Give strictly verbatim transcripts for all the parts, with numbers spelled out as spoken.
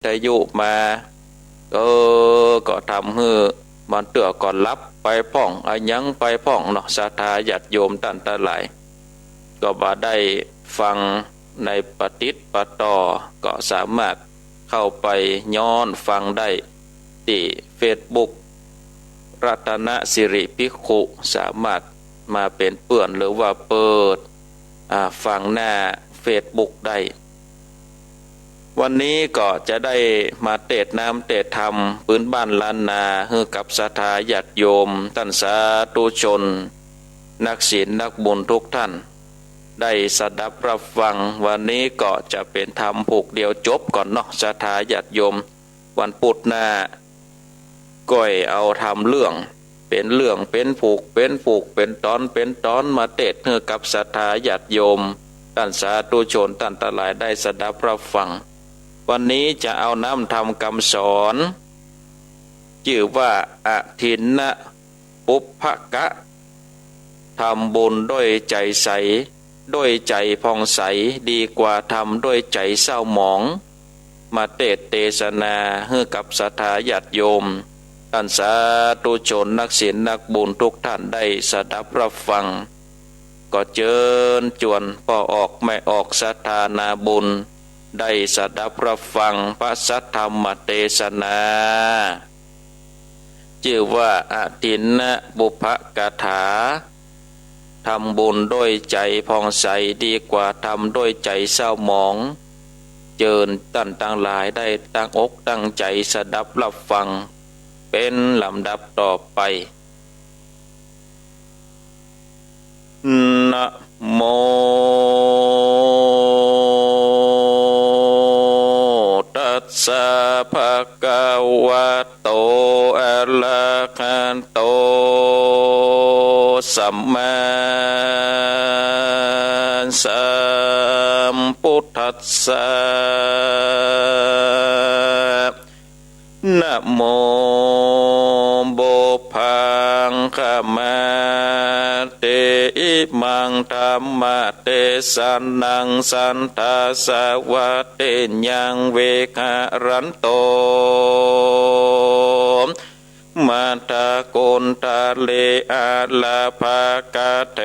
ทยุมา เออ ก็ทำหื้อมันเตื้อก็หลับไปพ่อง อะหยังไปพ่องเนาะ ศรัทธาญาติโยมต้านตังหลาย ก็บ่าได้ฟังในปะติดปะต่อ ก็สามารถเข้าไปย้อนฟังได้ตี้เฟซบุ๊ก รัตนสิริภิกขุ สามารถมาเป๋นเปื้อนหรือว่าเปิด อ่า ฟังหน้าเฟซบุ๊กได้ วันนี้ก็จะได้มาเตสน์น้ำเตสน์ธรรมปื๊นบ้านล้านนา หื้อกับศรัทธาญาติโยมต้านสาธุชน นักศีลนักบุญทุกท่าน ได้สดับรับฟัง วันนี้ก็จะเป๋นธรรมผูกเดียวจบก่อนเนาะ ศรัทธาญาติโยม วันปุธหน้า ก้อยเอาธรรมเรื่อง เป๋นเรื่อง เป๋นผูก เป๋นผูก เป๋นต๋อน เป๋นต๋อน มาเตสน์หื้อกับศรัทธาญาติโยม ต้านสาธุชน ต้านตังหลายได้สดับรับฟัง วันนี้จะเอาน้ำธรรมกำสอน จื้อว่า อทินนะปุพพกะ ทำบุญด้วยใจ๋ใส ด้วยใจ๋ผ่องใส ดีกว่าทำด้วยใจ๋เศร้าหมอง มาเตสน์เตสนาหื้อกับศรัทธาญาติโยม ต้านสาธุชน นักศีลนักบุญทุกท่านได้สดับรับฟัง ก็เจิญจวนป้อออกแม่ออกศรัทธานาบุญ ได้สดับรับฟังพระสัทธรรมเตสนา จื้อว่า อทินนะปุพพกถา ทำบุญด้วยใจ๋ผ่องใส ดีกว่าทำด้วยใจ๋เศร้าหมอง เจิญต้านตังหลายได้ตั้งอกตั้งใจ๋สดับรับฟัง เป๋นลำดับต่อไป นะโม ตัสสะ ภะคะวะโต อะระหะโต สัมมาสัมพุทธัสสะ นะโม ปุพพังคะมา เต อิมังธัมมะเตสะนัง สัทธาสะวะเท ยัง วิหะรันโต มัทธะกุณฑะเล อะระหะภะคะเท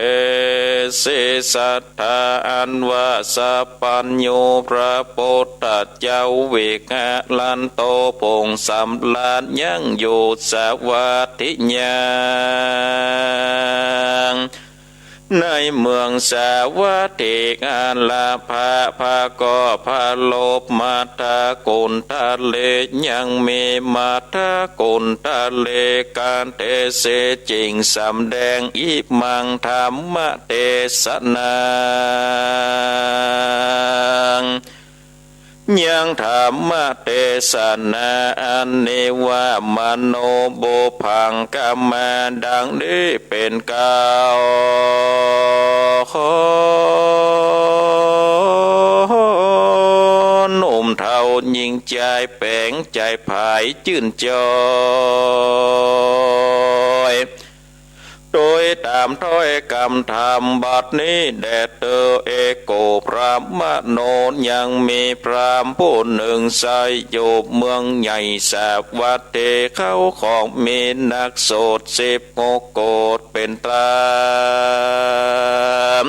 สิ สัทธาอันว่าสัพพัญญูพระพุทธเจ้า วิหะรันโต ผงสำราญยั้งอยู่ สวัตถิ ยัง ในเมืองสาวัตถี อะระหะภะ พระก็พระลบ มัทธะกุณฑะเล ยังมีมัทธะกุณฑะเล กะเทสิ จึงสำแดง อิมังธัมมะเตสะนัง ยังธรรมเตสนาอันนี้ว่า มโนปุพพังคะมา ดังนี้เป๋นเกล้า หนุ่มเฒ่าญิงจายแป๋งใจ๋ผายจื้นจอย โดยต๋ามถ้อยกำธรรมบัดนี้แด่เต๊อะ เอโก พราหมโณ ยังมีพราหมณ์ผู้นึ่ง ไส้อยู่เมืองใหญ่สาวัตถี เขาของมีนักสูตรสิบหกโกฏเป๋นต้าน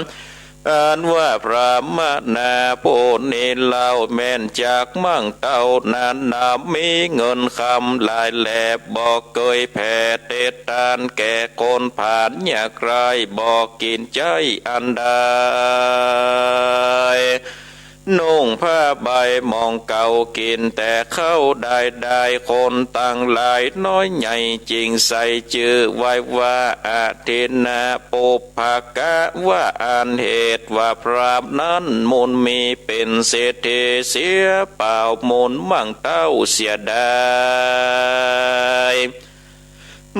อันว่าพราหมณาผู้นี้เล่า แม่นจักมั่งเต้านานา มีเงินคำหลายแหล่ บ่เกยแผ่เตตานแก่คนผานยากไร้ บ่กิ๋นใจ๊อันใด นุ่งผ้าใบหมองเก่า กิ๋นแต่ข้าวได้ๆ คนตังหลายน้อยใหญ่จึงใส่จื้อไว้ว่า อทินนาปุพพกะ ว่าอันเหตุว่าพราหมณ์นั้นมูลมีเป๋นเศรษฐีเสียเปล่า มูลมั่งเต้าเสียดาย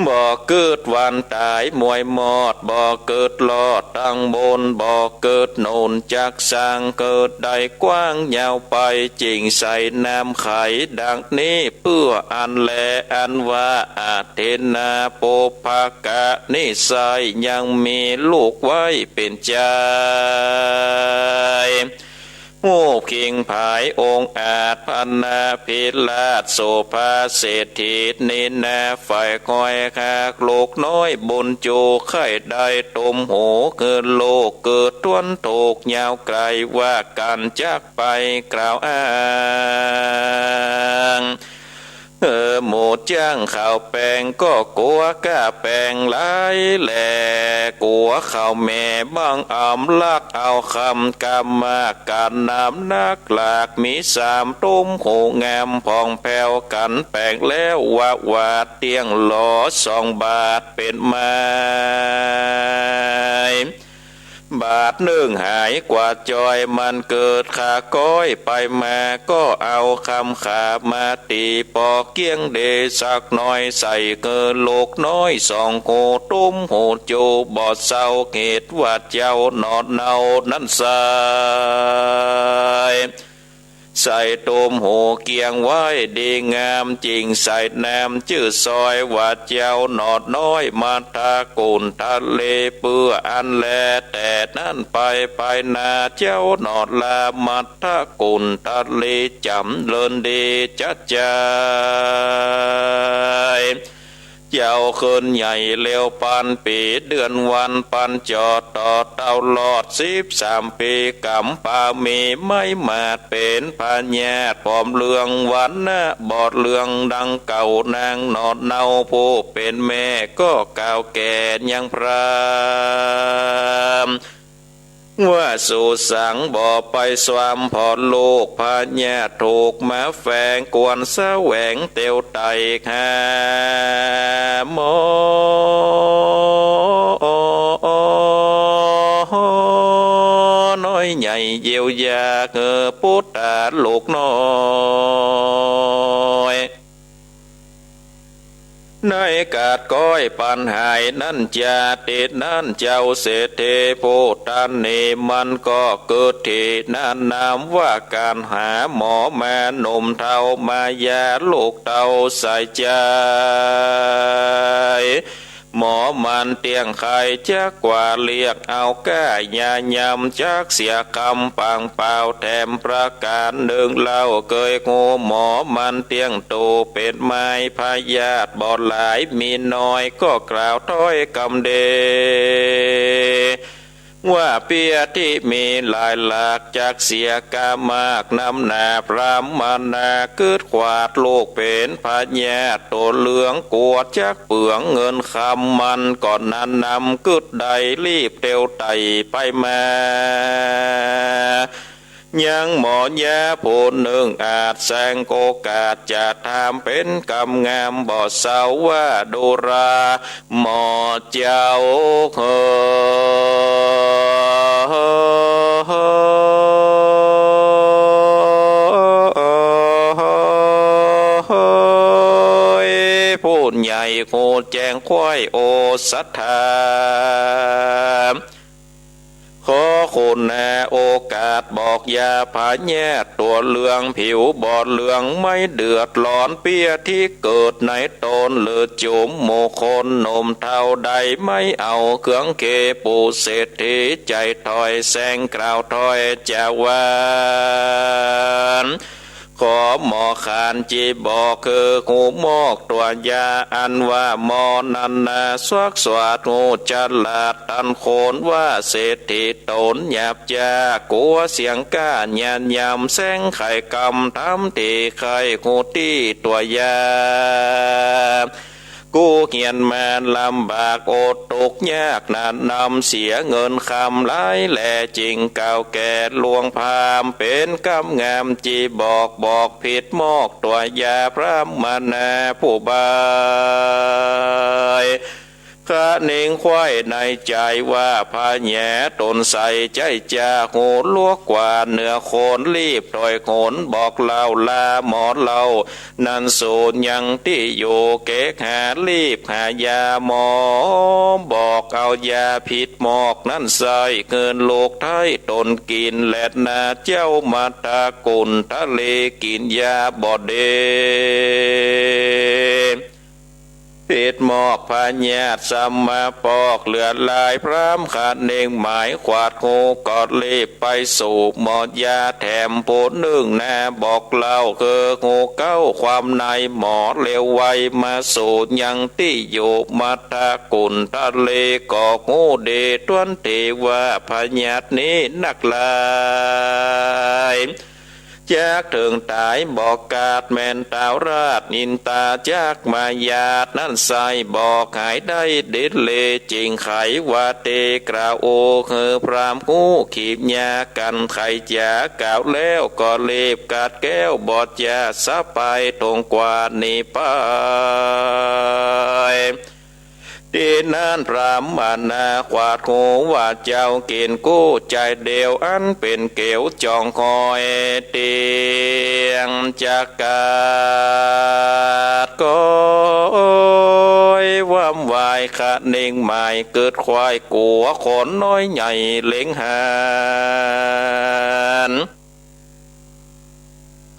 บ่กึ๊ดวันต๋ายมวยมอด บ่กึ๊ดรอดตังบุญ บ่กึ๊ดหนุนจักสร้าง กึ๊ดได้กว้างยาวไป จึงใส่นามไขดังนี้ เปื้ออันแล อันว่าอทินนาปุพพกะนี้ไส้ ยังมีลูกไว้เป๋นจาย ฮู้คิงผายองอาจพนาภิราชโสภาเศรษฐีนี้นา ใฝ่คอยหากลูกน้อยบุญจู ใค่ได้ตุ้มหู คือลูกเกิดถ้วนถูกยาวไกล ว่ากั๋นจักไปกล่าวอ้าง เออ หมู่จ้างเขาแปงก็กั๋วก้าแปงหลายแล กั๋วเขาแม่บังอำลักเอาคำ กล้ามากกล้านำนักหลาก มีสามตุ้มหูงามผ่องแผ้วกั๋น แปงแล้วว่าหวาดเตี้ยงหลอ สองบาทเป๋นไม้ บาทนึ่งหายกว่าจอย มันเกิดขาก้อยไปมา ก็เอาคำขามาตี๋ปอเกี้ยงเดสักหน่อย ใส่หื้อลูกน้อยสองหู ตุ้มหูจูบ่เซา เหตุว่าเจ้าหนอดเนานั้นไส้ ใส่ตุ้มหูเกี้ยงไว้ดีงาม จิ่งใส่นามจื้อซอย ว่าเจ้าหนอดน้อยมัทธกุณฑลี เปื้ออั้นแล แต่นั้นไปไปหน้า เจ้าหนอดลามัทธกุณฑลี จ๋ำเริญดีจะใจ๋ เจ้าเคิ้นใหญ่เร็วปันปี๋ เดือนวันปันจอด ต่อเต้ารอดสิบสามปี๋ กำปามีไม้หมาดเป๋นพยาธิ ผอมเหลืองวรรณะบอดเหลืองดังเก่า นางหนอดเนาผู้เป๋นแม่ ก็กล่าวแก่ยังพราม ว่าสูสังบ่ไปสวามผ่อลูก พยาธิถูกมาแฝง ควรแสวงเตียวไต่หาหมอ น้อยใหญ่เยียวยา เออ ปุตตาลูกน้อย ในกาดก้อยปันหายนั้นจา ตี้นั้นเจ้าเศรษฐีผู้ตันนี้ มันก็เกิดตี้นั้นนามว่าก๋านหาหมอมา หนุ่มเฒ่ามายาลูกเต้าใส่ใจ๋ หมอมันเตี้ยงไข้จักกว่าเรียกเอาก้ายายำ จักเสียกำปางเปล่า แถมประก๋านนึ่งเล่า เกยฮู้หมอมันเตี้ยงโต เป๋นไม้พยาธิบ่หลายมีน้อย ก็กล่าวถ้อยกำเด ว่าเปี้ยตี้มีหลายหลาก จักเสียก้ามากนำหนา พราหมณา กึ๊ดขวาดลูกเป๋นพยาธิ ตั๋วเหลืองกั๋วจักเปืองเงินคำ มันก็นั้นนำกึ๊ดได้รีบเตียวไต่ไปมา ยังหมอยาผู้นึ่งอาจแสงโอกาส จะถามเป๋นกำงามบ่เซา ว่าดูรา หมอเจ้าเฮอ ผู้ใหญ่ฮู้แจ้งไขว้โอสัตถา ขอคุณนาโอกาสบอกยาพยาธิตั๋วเหลืองผิวบอดเหลือง ไม่เดือดร้อนเปี้ยตี้เกิดในต๋นหรือจุ๋มหมู่คน หนุ่มเฒ่าได้ไม่เอาเครื่องเค ปู่เศรษฐีใจ๋ถ้อยแสงกล่าวถ้อยจาหวาน ขอหมอขานจีบอกคือฮู้มอกตั๋วยา อันว่าหมอนั้นนา สวักสวาดฮู้ฉลาดตันคน ว่าเศรษฐีต๋นหยาบจ้า กั๋วเสียงก้ายายำ แสงไขกำทำตี้ใค่ฮู้ตี้ตั๋วยา กู้เฮียนมาลำบากอดตกยากหนา นำเสียเงินคำหลายแล จึงกล่าวแก่หลวงพราหมณ์ เป๋นกำงามจีบอก บอกผิดมอกตั๋วยา พราหมณาผู้บ่าย คะเนงไขว้ในใจ๋ว่า พยาธิต๋นใส่ใจ๊จ้า ฮู้ลวกกว่าเหนือคน รีบถ้อยหนบอกเล่าลาหมอเล่า นั้นสูยังตี้อยู่เกกหา รีบหายาหมอ บอกเอายาผิดมอกนั้นใส่ คืนลูกไท้ต๋นกิ๋นแลนา เจ้ามัทธกุณฑลีกิ๋นยาบ่ดี แผ ติดหมอกพยาธิสมาปอกเลือดไหล พราหมณ์คะเนงหมายขวาดหูก็รีบไปสู่หมอยา แถมผู้นึ่งนาบอกเล่าคือฮู้เก๊าความใน หมอเร็วไวมาสู่ยังตี้อยู่ มัทธกุณฑลีก็ฮู้ดีถ้วนทีว่าพยาธินี้นักหลาย จักเถิงต๋ายบ่ขาด แม่นท้าวราชอินทาจักมายาดนั้นไส้ บ่หายได้ดิดลี จึงไขวาตีกล่าวโอ หื้อพราหมณ์ฮู้ขีบยา กั๋นไขจ๋ากล่าวแล้วก็รีบกัดแก้ว บ่จะสะปายถงกว่าหนีไป ตี้นั้นพราหมณาขวาดหูว่าเจ้ากิ๋นกู้จายเดียว อันเป๋นเก๋วจองหอยเตียงจักกัด ก้อยว่ำวายคะเนงหมาย เกิดขวายกั๋วคนน้อยใหญ่เล็งหัน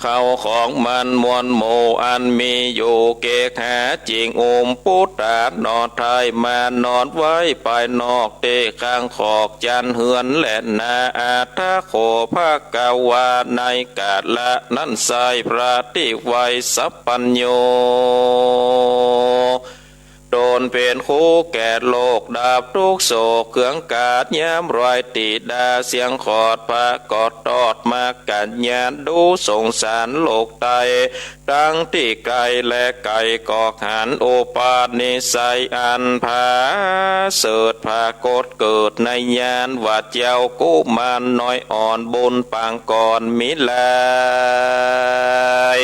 เข้าของมันมวลหมู่อันมีอยู่เกหา จึงอุ้มปุตตาหนอไท้มานอนไว้ภายนอกตี้ข้างขอกจั๊นเฮือนแลนา อัตถะโข ภควา ในกาละนั้นไส้ พระตี้ไวสัพพัญญู ต๋นเป๋นครูแก่โลกดับตุ๊กข์โศก เคืองกาดยามรอยตี๋ดา เสียงขอดพระก็ตอดมากัญญา ดูสงสารโลกไต ตังตี้ไก๋และใก้ก็หัน อุปนิสัยอันผาเสริฐผากฏเกิดในญาณ ว่าเจ้ากุมารน้อยอ่อนบุญปางก่อนมีหลาย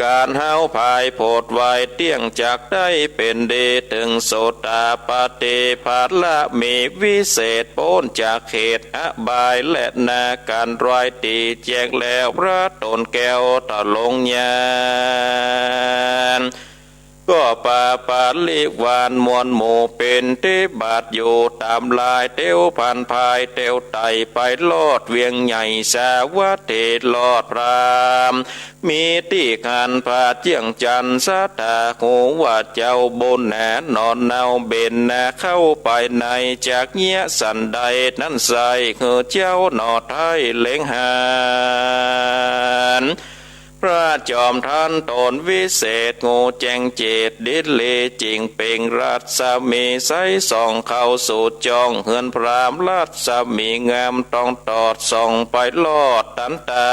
ก๋านเฮาภายโผดไว้เตี้ยงจักได้เป๋นดี เถิงโสตาปัตติผละมีวิเศษ ป๊นจากเหตุอบายแลนา ก๋านรอยตี๋แจ้งแล้วพระต๋นแก้วทะลงญาณ ก็ปาปาริวารมวลหมู่เป๋นตี้บาดอยู่ ต๋ามลายเตียวพันภายเตียวไต่ไปลอดเวียงใหญ่สาวัตถี ลอดพราหมณ์ มีตี้หันพระเจียงจันทร์สัตถา ฮู้ว่าเจ้าบุญหนาหนอนเนาเบนนาเข้าไปใน จักเยียะสันใดนั้นไส้ หื้อเจ้าหนอไท้เล็งหัน พระจอมทันต๋นวิเศษ ฮู้แจ้งเจตน์ดิดลี จึงเปล่งรัศมีใสส่องเข้าสู่จ้องเฮือนพราหมณ์ รัศมีงามต้องตอดส่องไปลอดตันตา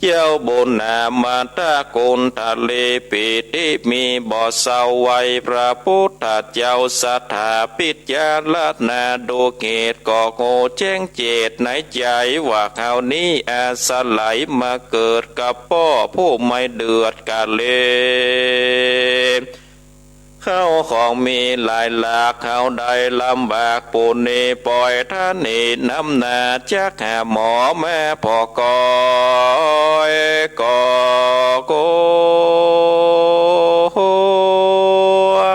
เจ้าบุญหนามัทธกุณฑลี ปีติมีบ่เศร้าไว้ พระปุทธเจ้าสถาปิจารณาดูเหตุ ก็ฮู้แจ้งเจตน์ในใจ๋ว่าเฮานี้อาศัยมาเกิดกับป้อผู้ไม่เดือดกาเล เข้าของมีหลายหลาก เฮาได้ลำบากปูนนี้ ป่อยทะนีน้ำหน้า จักหาหมอมาผ่อก้อย ก็โก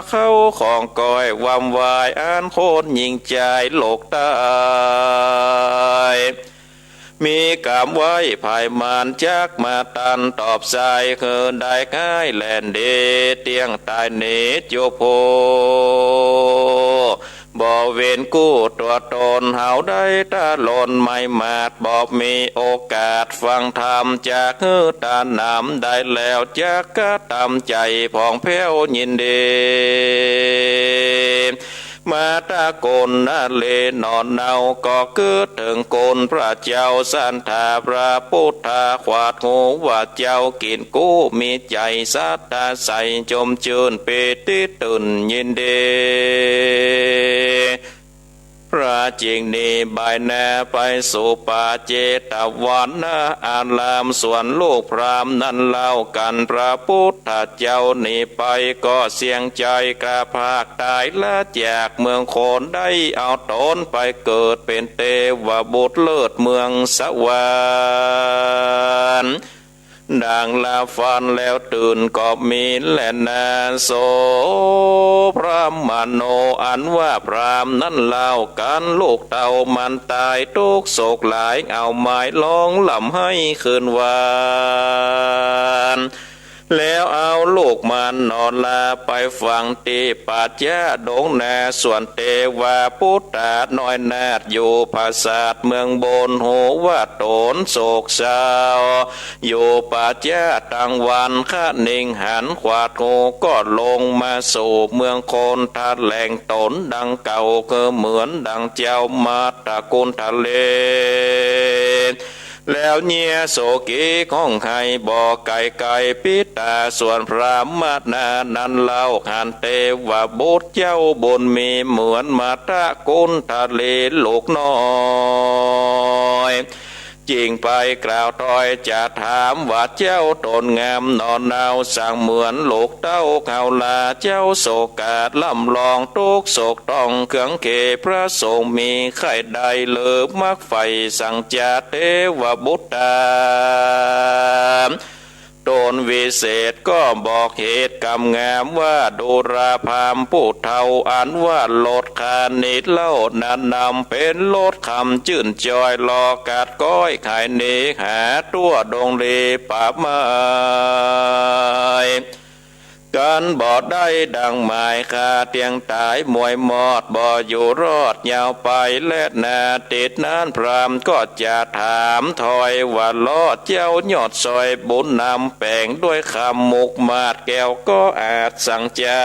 เข้าของก้อยว่ำวาย อันคนหญิงจายโลกใต้ มีกำไว้ภายมาน จักมาตันตอบสาย หื้อได้ง่ายแล่นดี เตี้ยงต๋ายหนีจุโพ บ่เว้นกู้ตั๋วต๋น เฮาได้ตะลนไม่หมาด บ่มีโอกาสฟังธรรม จักหื้อตาหนำได้แล้ว จักกระตำใจ๋ผ่องแผ้วยินดี มาตะกุณฑลีหนอนเนา ก็กึ๊ดเถิงคุณพระเจ้าสัตถา พระปุทธา ขวาดฮู้ว่าเจ้ากิ๋นกู้ มีใจ๋สัตถาใส จมจื้นปีติตื่นยินดี พระจึงหนีบ่ายหน้าไปสู่ป่าเจตวันนะอาราม ส่วนลูกพราหมณ์นั้นเล่ากั๋น พระปุทธเจ้าหนีไป ก็เสี้ยงใจ๋กล้าพรากต๋ายละจากเมืองคน ได้เอาต๋นไปเกิดเป๋นเตวบุตรเลิศเมืองสวรรค์ ดังหลับฝันแล้วตื่นก็มีแลนา โส พราหมโณ อันว่าพราหมณ์นั้นเล่ากั๋น ลูกเต้ามันต๋ายตุ๊กข์โศกหลาย เอาไม้ร้องร่ำไห้คืนวัน แล้วเอาลูกมันหนอลาไปฝังตี้ป่าจ๊าดงนา ส่วนเตวปุตตาน้อยนาฏอยู่ผาสาทเมืองบน ฮู้ว่าต๋นโศกเศร้าอยู่ป่าจ๊าตังวัน คานิงหันขวาดฮูก็ลงมาสู่เมืองคน แถลงต๋นดังเก่า คือเหมือนดังเจ้ามาตะกุณฑเล แล้วเยียะโศกีฮ้องไห้บ่ไกลๆ ปิดต๋า ส่วนพราหมณานั้นเล่า หันเตวบุตรเจ้าบุญมี เหมือนมาตะกุณฑเลลูกน้อย จึงไปกล่าวถ้อยจะถามว่า เจ้าต๋นงามหนอเนา สังเหมือนลูกเต้าเขาลา เจ้าโศกาล่ำลองตุ๊กข์โศกต้องเคืองเข พระสงฆ์มีใค่ใด หรือมักใฝ่สังจะ เตวบุตตา ต๋นวิเศษก็บอกเหตุกำงามว่า ดูราพราหมณ์ผู้เฒ่า อันว่าลดคานิเล่านั้นนำ เป๋นลดคำจื้นจอย ลอกัดก๊อยขายหนี หาตั้วดงลีป่าไม้ กันบ่ได้ดังหมาย คาเตียงต๋ายมวยมอด บ่อยู่รอดยาวไปแลนา ติดนั้นพราหมณ์ก็จะถามถ้อยว่า ลอดเจ้ายอดซอยบุญนำ แป๋งด้วยคำมุกมาดแก้ว ก็อาจสังจะ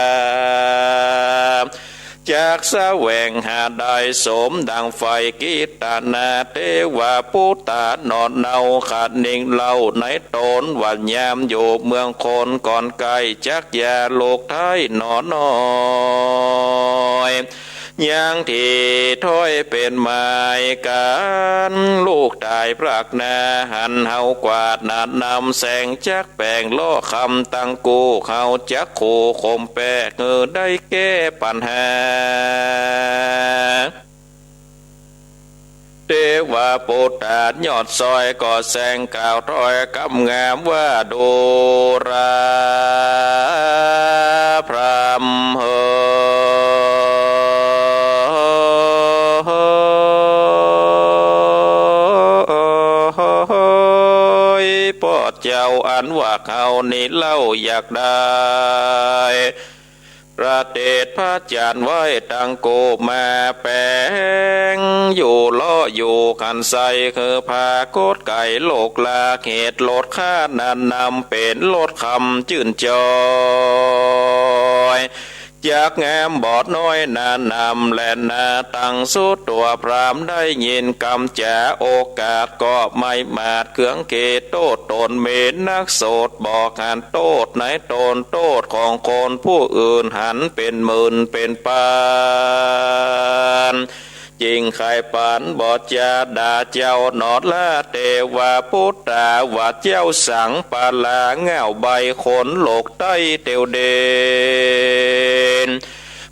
จักแสวงหาได้สมดังใฝ่กิตนา เตวปุตตาหนอเนา คานิงเล่าในต๋นว่ายามอยู่เมืองคน ก่อนใก้จักยาลูกไท้หนอน้อย ยังที่ถ้อยเป๋นหมายกั๋น ลูกต๋ายพรากนา หันเฮากวาดหนานำแสงจัก แป๋งลอคำตังกู้ เขาจักคู่ข่มแปะ หื้อได้แก้ปัญหา เตวปุตตายอดซอยก็แสงกล่าวถ้อยกำงามว่า ดูราพราหมณ์เอย ป้อเจ้าอันว่าเขานี้เล่าอยากได้ ประเตศพระจันทร์ไว้ตังกู้มา แป๋งอยู่เลาะอยู่ขันไส้ คือผากฏไก๋โลกลา เหตุลดคานั้นนำเป๋นลดคำจื้นจอย จักงามบ่น้อยหนานำแลนา ตังสุดตั๋วพราหมณ์ได้ยินกำจ๋า โอกาสก็ไม่มาดเคืองเข โต้ษต๋นเมนนักโสด บ่หันโต้ษในต๋น โต้ษของคนผู้อื่นหันเป๋นหมื่นเป๋นปาน จึงใค่ปานบ่จาด่าเจ้าหนอลา เตวปุตตาว่าเจ้าสังปาลา ง่าวใบขนโลกไต้เตียวเด่น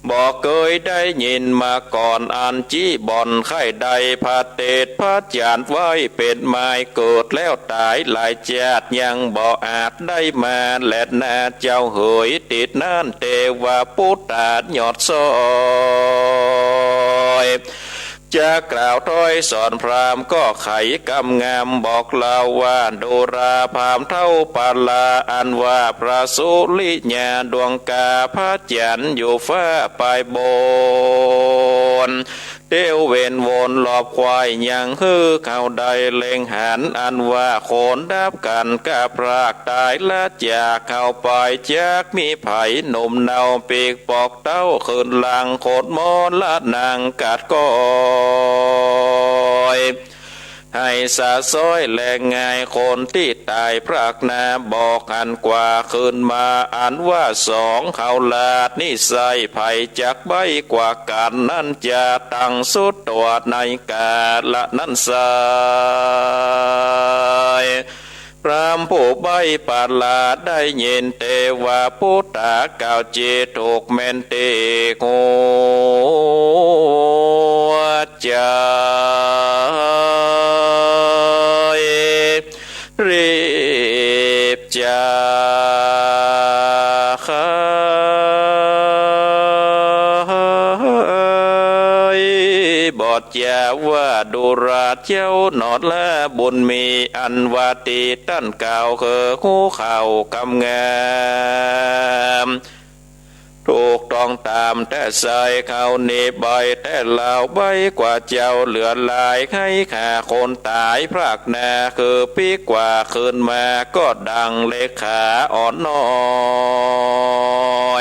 บ่เกยได้ยินมาก่อน อันจี้บ่อนใค่ได้ประเตศพระจันทร์ไว้เป๋นหมาย เกิดแล้วต๋ายหลายจาติ ยังบ่อาจได้มาแลนาเจ้าเหย ติดนั้นเตวปุตตายอดซอย จะกล่าวถ้อยสอนพราหมณ์ก็ไขกำงามบอกเล่าว่า ดูราพราหมณ์เฒ่าปาลา อันว่าพระสุริยาดวงกา พระจันทร์อยู่ฟ้าปลายบน เตียวเวียนวนรอบควาย ยังหื้อเขาได้เล็งหัน อันว่าคนดับกั๋นกับพราก ต๋ายละจากเขาไป จักมีไผหนุ่มเนาปีกปอกเต้า คืนหลังโคตรมรณะกัดก๊อย ให้สะซ้อยแลง่ายคนตี้ต๋ายพรากนา บ่หันกว่าคืนมา อันว่าสองเขาลาดนี้ไส้ ไผจักใบ้กว่ากั๋น นั้นจะตังสุดตั๋วในกาละนั้นไส้ พราหมณ์ผู้ใบ้ปาลาได้ยินเตวปุตตากล่าวจีถูกแม่นตี้หัวใจ๋ รีบจา บอดจาว่า ดูราเจ้าหนอลาบุญมี อันว่าตี้ต้านกล่าวคือฮู้ข่าวกำงาม ถูกต้องต๋ามแต๊ไส้ เขานี้ใบ้แต๊ลาว ใบ้กว่าเจ้าเหลือหลาย ใค่ฆ่าคนต๋ายพรากนา คือปิ๊กว่าคืนมา ก็ดังเลขาอ่อนน้อ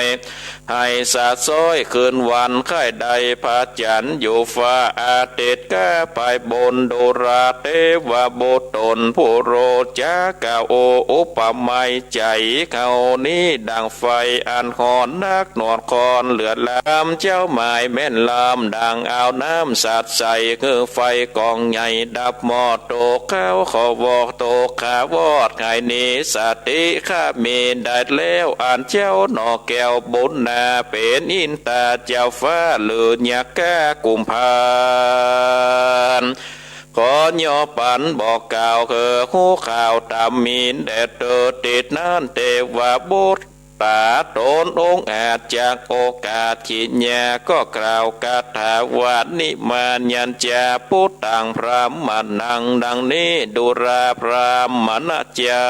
ย หื้อสะซ้อยคืนวัน ใค่ได้พระจันทร์อยู่ฟ้า อาทิตย์ก้าไปบน ดูราเตวบุตรต๋นผู้รู้จัก กล่าวอุปไมย ใจ๋เขานี้ดั่งไฟอันฮ้อนนัก หนวดคอนเหลือล้ำ เจ้าหมายแม่นล้ำ ดั่งเอาน้ำสาดใส่ หื้อไฟก๋องใหญ่ดับหมด ตกข้าวขอวอกตกขาวอด ใค่นี้สติข้ามีได้แล้ว อันเจ้าหน่อแก้วบุญนา เป๋นอินตาเจ้าฟ้า หรือยักษ์ก้ากุมภาพันธ์ ขอย่อปันบอกกล่าว คือฮู้ข่าวต๋ามมีนแด่เตอ ติดนั้นเตวบุตร ต๋าต๋นองอาจจากโอกาสขีญา ก็กล่าวคาถาว่า นิมมะยังจะ ปุตตัง พรหมะนัง ดังนี้ ดูราพรหมะเจ้า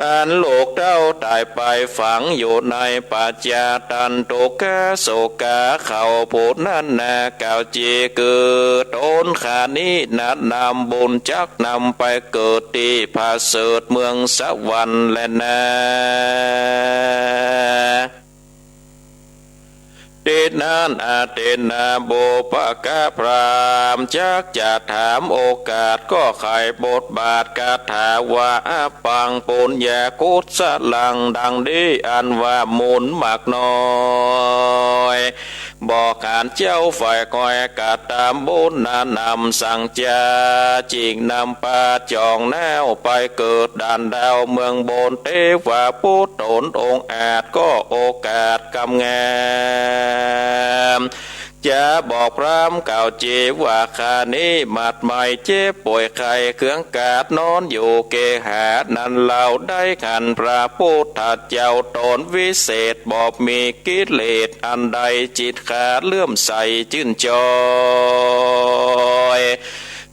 อันลูกเต้าต๋ายไปฝังอยู่ในปัจจตัณฑุกขโศกา เขาผู้นั้นนากล่าวจี คือต๋นข้านี้แนะนำบุญจักนำไปเกิดตี้ผาเสริฐเมืองสวรรค์แลนา ติดนั้นอเตนาบุปกะพราหมณ์ จักจะถามโอกาส ก็ไขบทบาทคาถาว่า อปังปุญญากุศลัง ดังนี้อันว่ามูลมากน้อย บอกขานเจ้าฝ่ายคอยกระตำบุญนำสังจา จิ่งนำปาจองแน้วไปเกิดด่านดาวเมืองบน เตวบุตรต๋นองอาจก็โอกาสกำงาม จะบอกพราหมณ์กล่าวจีว่า ข้านี้หมัดไหม้เจ็บป่วยไข้เคืองกาดนอนอยู่เกหา นั้นเล่าได้ขันพระพุทธเจ้าต๋นวิเศษ บ่มีกิเลสอันใด จิตข้าเลื่อมใสจื้นจอย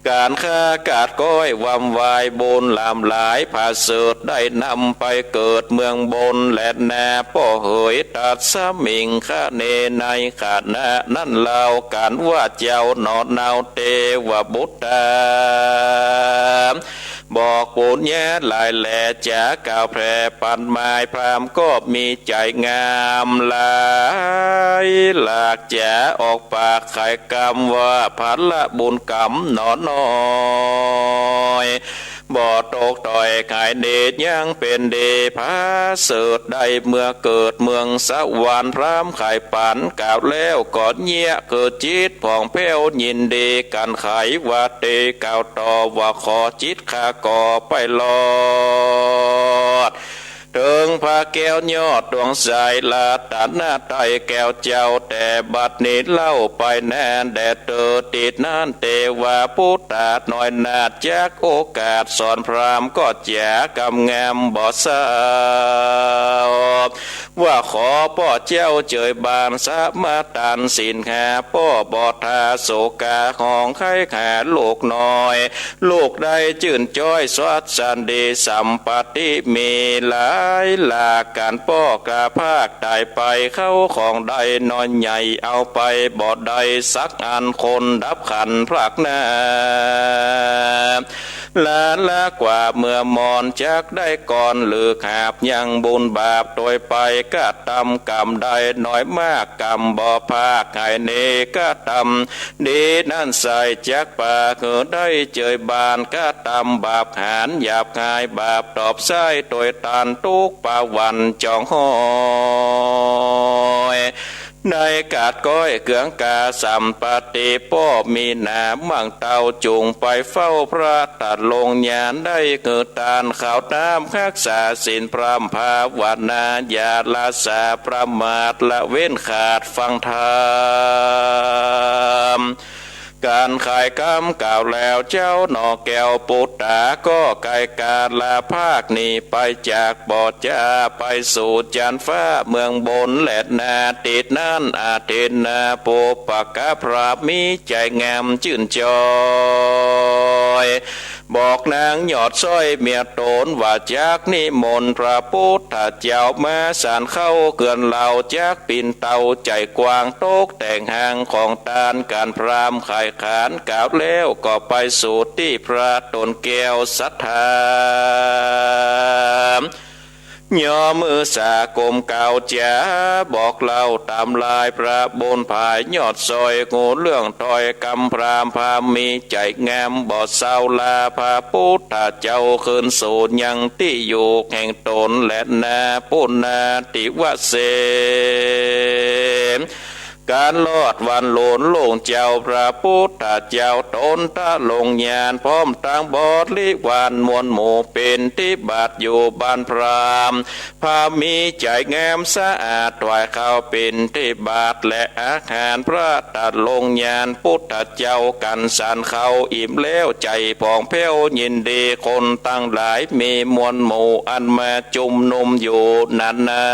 ก๋านข้ากาดก้อยวำวายบุญล้ำหลาย ผาเสริฐได้นำไปเกิดเมืองบนแลนา ป้อเหยตัสมิงคะเน ในขณะนั้นเล่า ก๋านว่าเจ้าหนอเนาเตวบุตรา บอกปุญญาหลายแล จะกล่าวแผ่ปันหมาย พราหมณ์ก็มีใจ๋งามหลายหลาก จะออกปากไขกำว่า ผละบุญกำหนอน้อย บ่ตกต้อยไขเนตรยังเป๋นดี ผาเสริฐได้เมื่อเกิดเมืองสวรรค์ พราหมณ์ไขปันกล่าวแล้วก็เยียะเกิดจิตผ่องแผ้วยินดี ก๋านไขว่าเตกล่าวต่อว่า ขอจิตข้าก็ไปรอด เถิงพระแก้วยอดดวงใส รัตนตรัยแก้วเจ้า แต่บัดนี้เล่าไปแนแด่เตอ ติดนั้นเตวบุตราน้อยนา จักโอกาสสอนพราหมณ์ก็จะกำงามบ่เศร้า ว่าขอป้อเจ้าเจยบานสมาทานศีลห้า ป้อบ่ทาโศกาห้องไข้หาลูกน้อย ลูกได้จื้นจ้อยสวัสดี สัมปติมีหลายหลาก ก๋านป้อกาพากต๋ายไป เข้าของได้น้อยใหญ่เอาไปบ่ได้สักอัน คนดับขันพรากนา ละละกว่าเมื่อมอนจักได้ก่อน หรือหาบยังบุญบาปตวยไป กระตำกรรมได้น้อยมาก กรรมบ่พากไขเน กระตำดีนั้นใส จักปาหื้อได้เจยบาน กระตำบาปหานหยาบคาย บาปตอบใส้ตวยตานตุ๊กข์ปาวันจองห้อย ในกาดก้อยเกืองกาสัมปติ ป้อมีหนามั่งเต้าจุ่งไปเฝ้าพระตัดลงญาณ ได้หื้อตานข้าวน้ำฮักษาศีลพร่ำภาวนา อย่าละสาประมาทละเว้นขาดฟังธรรม ก๋านไขกำกล่าวแล้ว เจ้าหน่อแก้วปุตตา ก็ไกลกาละภาคหนีไปจาก บ่จะไปสู่จันฟ้าเมืองบนแลนา ติดนั้นอเทนาปุปกะพราหมณ์มีใจ๋งามจื้นจอ อย บอกนางยอดซ้อยเมียต๋นว่าจักนิมนต์พระปุทธเจ้ามาฉันข้าวเฮือนเฮา จักปิ่นเตาใจ๋กว้างตกแต่งห้างของตาน ก๋านพราหมณ์ไขขานกล่าวแล้วก็ไปสู่ตี้พระต๋นแก้วศรัทธา ย่อมือสาก้มกราบจ๋าบอกเล่าต๋ามลายพระบุญผายยอดซ้อย ฮู้เรื่องถ้อยกำพราหมณ์ พราหมณ์มีใจ๋งามบ่เศร้าลาพระปุทธเจ้า คืนสู่ยังตี้อยู่แห่งต๋นแลนา ปุณณาติวเส ก๋านรอดวันโลนโล่งเจ้า พระปุทธเจ้าต๋นทรงญาณ พร้อมตังบริวารมวลหมู่ เป๋นตี้บาตรอยู่บ้านพราหมณ์ พราหมณ์มีใจ๋งามสะอาด ถวายข้าวเป๋นตี้บาตรและอาหาร พระทรงญาณปุทธเจ้า กั๋นฉันข้าวอิ่มแล้วใจ๋ผ่องแผ้วยินดี คนตังหลายมีมวลหมู่อันมาจุมนุมอยู่นั้นนา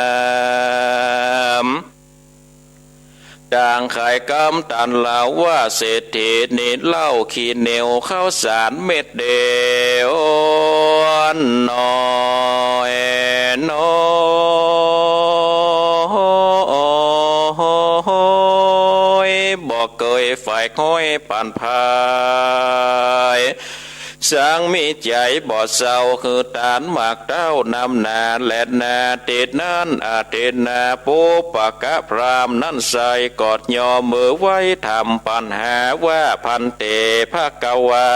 ต่างขายกำตันเล่าว่า เศรษฐีนี้เล่าขี้เหนียวข้าวสารเม็ดเดียวน้อยน้อย บ่เกยใฝ่ห้อยปันภาย สังมีใจ๋บ่เศร้า คือตานหมากเต้านำหน้าแลนา เต๋นั้นอาเต๋นา ปุปกะพราหมณ์นั้นไส้กอดย่อมือไหว้ถามปัญหาว่า ภันเต ภะคะวา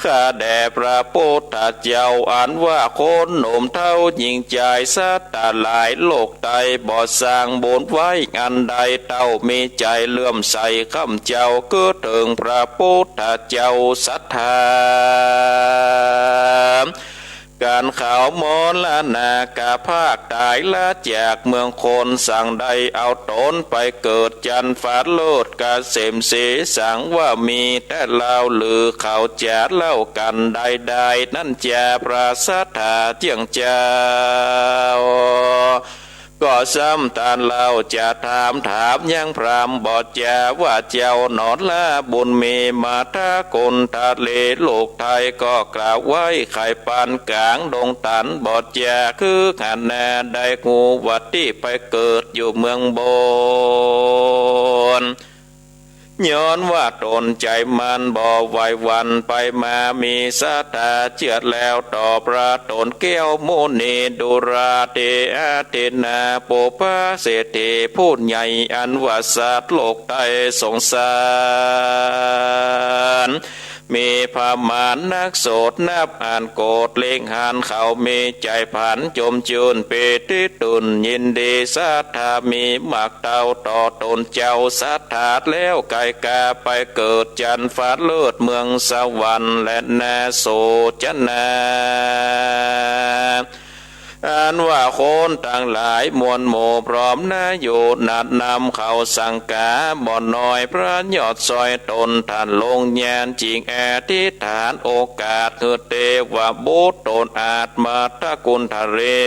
ข้าแด่พระปุทธเจ้า อันว่าคนหนุ่มเฒ่าญิงจายสัตว์ตังหลายโลกไต บ่สร้างบุญไว้อันใด เต้ามีใจ๋เลื่อมใสข้าพเจ้า คือเถิงพระปุทธเจ้าศรัทธา ก๋านเขามรณาคาภาคต๋ายละจากเมืองคน สังได้เอาต๋นไปเกิดจันทร์ฟ้าเลิศเกษมสี สังว่ามีแต่เล่าลือ เขาจะเล่ากั๋นได้ได้นั้นจา พระศรัทธาเจื้องเจ้า ก็ซ้ำตานเล่าจะถาม ถามยังพราหมณ์บ่จา ว่าเจ้าหนอละบุญมี มหากุณฑลี ลูกไทยก็กล่าวไว้ ใค่ปานก๋างดงตันบ่จา คือหันหน้าได้ฮู้ว่าตี้ไปเกิดอยู่เมืองบน ย้อนว่าต๋นใจ๋มั่นบ่ไหวหวั่นไปมา มีศรัทธาเจื้อแล้วต่อพระต๋นแก้วมุนี ดูราเต อาเตนา ปุพพะเศรษฐีผู้ใหญ่ อันว่าสัตว์โลกไตสงสาร มีประมาณนักโสดนับอ่านโกฏ เล็งหันเขามีใจ๋ผันจมจื้น ปีติตื่นยินดี ศรัทธามีมากเต้าต่อต๋นเจ้าศรัทธา แล้วไกลกาไปเกิดจันทร์ฟ้าเลิศเมืองสวรรค์แลนา โสจนา อันว่าคนตังหลายมวลหมู่พร้อมนาอยู่นัดนำเขาสังกาบ่น้อย พระยอดซ้อยต๋นทรงญาณ จึงอธิษฐานโอกาส หื้อเตวบุตรต๋นอาจมหากุณฑลี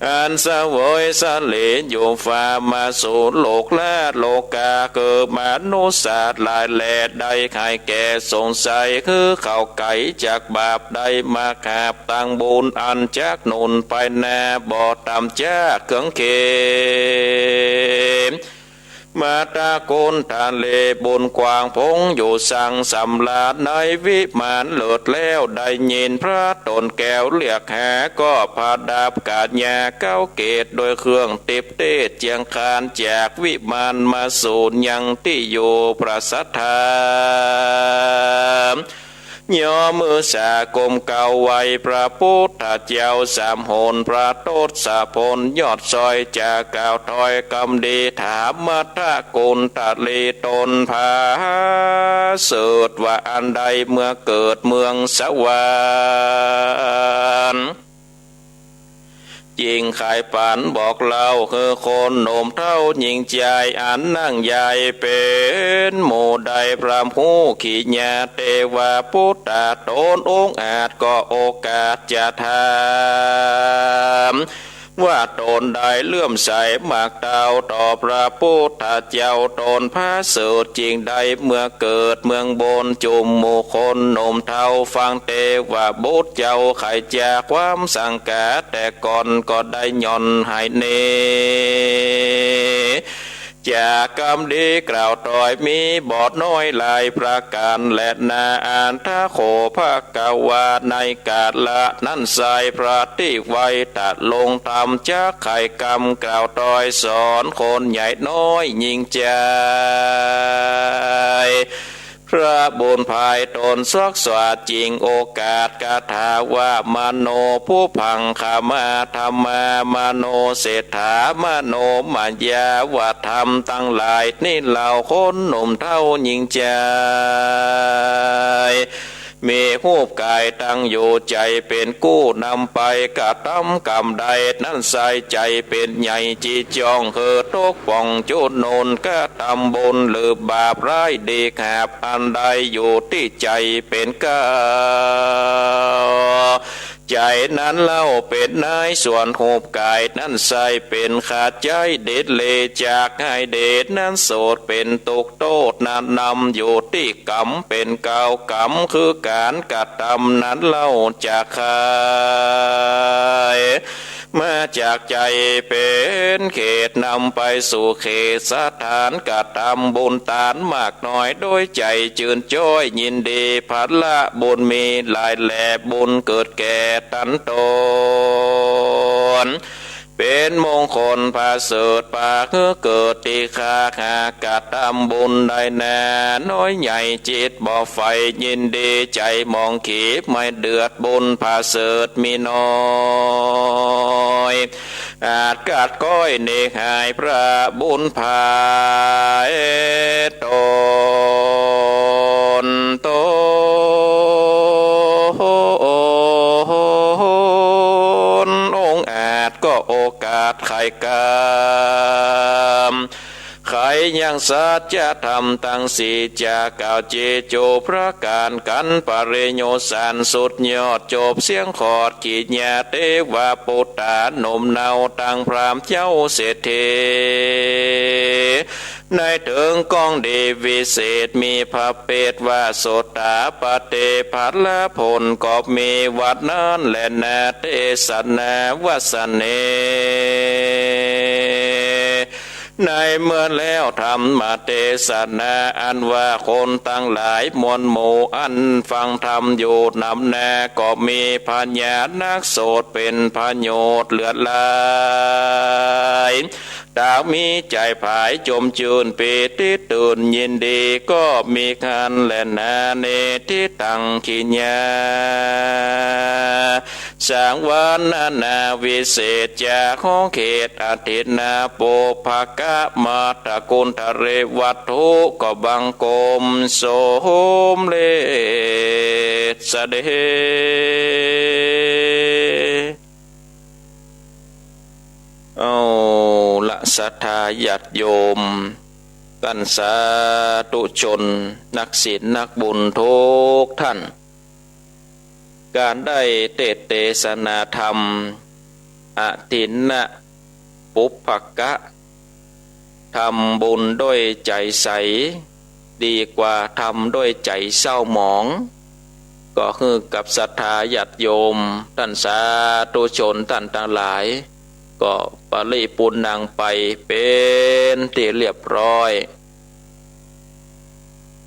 อันเสวยเสลอยู่ฟ้ามาสู่โลกละโลกา คือมนุษย์สัตว์หลายแล ได้ไข้แก่สงสัย คือเขาไก๋จากบาป ได้มาหาบตังบุญ อันจักหนุนไปนา บ่ต่ำจากเคืองเข็ม มหากุณฑลี บุญกว้างพงอยู่สังสำราญ ในวิมานเลิศแล้ว ได้ยินพระต๋นแก้วเรียกหา ก็ประดับกัญญาเก้าเกศ ด้วยเครื่องทิพย์เตศเจียงคาน จากวิมานมาสู่ยังตี้อยู่พระศรัทธา ย่อมือสาก้มกราบไหว้พระปุทธเจ้าสามหน พระทศพลยอดซ้อยจะกล่าวถ้อยกำดี ถามมหากุณฑลีตนผาเสริฐว่า อันใดเมื่อเกิดเมืองสวรรค์ จึงใค่ปานบอกเล่า คือคนหนุ่มเฒ่าญิงจาย อันนั่งใหญ่เป๋นหมู่ ได้พร่ำฮู้ขีญาเตวปุตตะต๋นองอาจ ก็โอกาสจะถาม ว่าต๋นได้เลื่อมใสมากเต้าต่อพระปุทธเจ้า ต๋นผะเสริฐจิ่งได้เมือเกิดเมืองบน จุมหมู่คนหนุ่มเฒ่าฟังเตว่าบุตรเจ้าไขจากความสังกา แต่ก่อนก็ได้หย่อนหายเน จากกำดีกล่าวตวยมีบ่น้อยหลายประก๋านแลนา อัตถะโข ภควา ในกาละนั้นไซร้ พระตี้ไวตะลงธรรมจักไขกำกล่าวตวยสอนคนใหญ่น้อยหญิงจาย พระบุญภายต๋นสวกสวาจิ่งโอกาสคาถาว่า มโนปุพพังคมาธัมมา มโนเศรษฐามโนมยา ว่าธรรมตังหลายนี้เล่าคนหนุ่มเฒ่าหญิงจาย มีฮูปก๋ายตั้งอยู่ใจ๋เป๋นกู้ นำไปกระตำกำใดนั้นไซ ใจ๋เป๋นใหญ่จิจ่อง คือตกป่องจุนนกระตำบุญหรือบาปร้ายดีหยาบอันใดอยู่ตี้ใจ๋เป๋นเก๊า ใจ๋นั้นเล่าเป๋นนาย ส่วนฮูปก๋ายนั้นไซเป๋นข้าใจ๊ เดชเลจากหายเดชนั้นโสดเป๋นตุ๊กข์โต้ษนั้นนำอยู่ตี้กำเป๋นเก๊ากำ คือก๋านกระตำนั้นเล่าจากใค มาจากใจ๋เป๋นเขต นำไปสู่เขตสถานกระตำบุญตานมากน้อย โดยใจ๋จืนจ้อยยินดี ผละบุญมีหลายแล บุญเกิดแก่ตันต๋น เป๋นมงคลผะเสริฐ ปาหื้อเกิดตี้คาหากระตำบุญได้นา น้อยใหญ่จิตบ่ใฝ่ยินดี ใจ๋หมองขีบไม่เดือด บุญผะเสริฐมีน้อย อาจกัดก้อยเนกหายพระบุญภายต๋น ต๋นองค์อาจก็โอกาสไขกำ ไขยังสัจธรรมตังสี่ จะกล่าวเจโจประก๋านกั๋น ปริโยชน์สันสุดยอด จบเสี้ยงขอดขีญาเตวปุตตา หนุ่มเนาตังพราหมณ์เจ้าเศรษฐี ในเถิงก้องดีวิเศษ มีพระเปตว่า โสตาปัตติผละผลก็มี วัดนั้นแลนา เตสนาวาสเน ในเมื่อแล้วธรรมเตสนา อันว่าคนตังหลายมวลหมู่ อันฟังธรรมอยู่นำนา ก็มีผญานักโสตเป๋นผโยชน์เลือดหลาย ต๋ากมีใจ๋ผายจมจื้นปีติตื่นยินดี ก็มีคันแลนา เนติตังขีญา สังวรนานาวิเศษ จากขอเขตอทินนาปุพพกะ มาตกุณฑเรวัตถุ ก็บังคมสมเร็จเสด็จ เอาละศรัทธาญาติโยม ต้านสาธุชน นักศีลนักบุญทุกท่าน ก๋านได้เตสน์เตสนาธรรม อทินนะปุพพกะ ทำบุญด้วยใจ๋ใส ดีกว่าทำด้วยใจ๋เศร้าหมอง ก็หื้อกับศรัทธาญาติโยม ต้านสาธุชนต้านตังหลาย ก็ปริปูรณ์ไปเป๋นตี้เรียบร้อย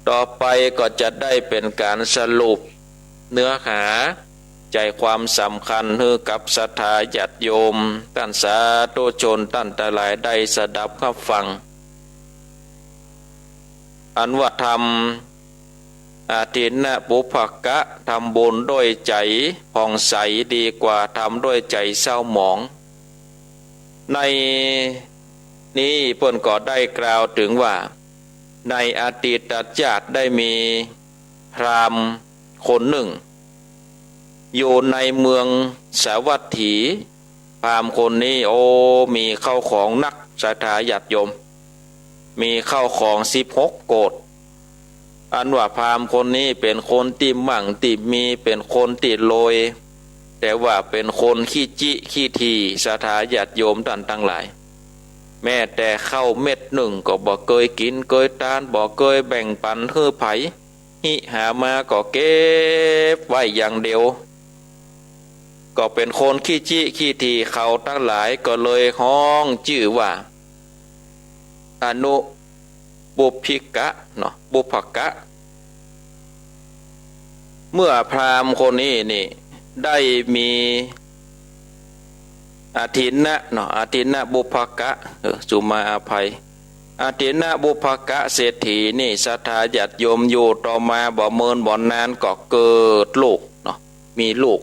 ต่อไปก็จะได้เป๋นก๋านสรุปเนื้อหา ใจ๋ความสำคัญหื้อกับศรัทธาญาติโยม ต้านสาธุชนต้านตังหลายได้สดับฮับฟัง อันว่าทำอทินนะปุพพกะ ทำบุญด้วยใจ๋ผ่องใสดีกว่าทำด้วยใจ๋เศร้าหมอง ในนี้เปิ้นก็ได้กล่าวเถิงว่า ในอดีตชาติได้มีพราหมณ์คนนึ่ง อยู่ในเมืองสาวัตถี พราหมณ์คนนี้ โอ้ มีเข้าของนัก ศรัทธาญาติโยม มีเข้าของสิบหกโกฏ อันว่าพราหมณ์คนนี้เป๋นคนตี้มั่งตี้มี เป๋นคนตี้รวย แต่ว่าเป๋นคนขี้จิขี้ถี่ ศรัทธาญาติโยมต้านตังหลาย แม้แต่ข้าวเม็ดนึ่งก็บ่เกยกิ๋นเกยตาน บ่เกยแบ่งปั๋นหื้อใผ หิหามาก็เก็บไว้อย่างเดียว ก็เป๋นคนขี้จิขี้ถี่ เขาตังหลายก็เลยฮ้องจื้อว่า อนุบุพพิกะเนาะ บุพพกะ เมื่อพราหมณ์คนนี้นี่ได้มีอทินนะเนาะ อทินนะบุพพกะ เออ สุมาอภัย อทินนะบุพพกะเศรษฐีนี่ ศรัทธาญาติโยม อยู่ต่อมาบ่เมินบ่นานก็เกิดลูกเนาะ มีลูก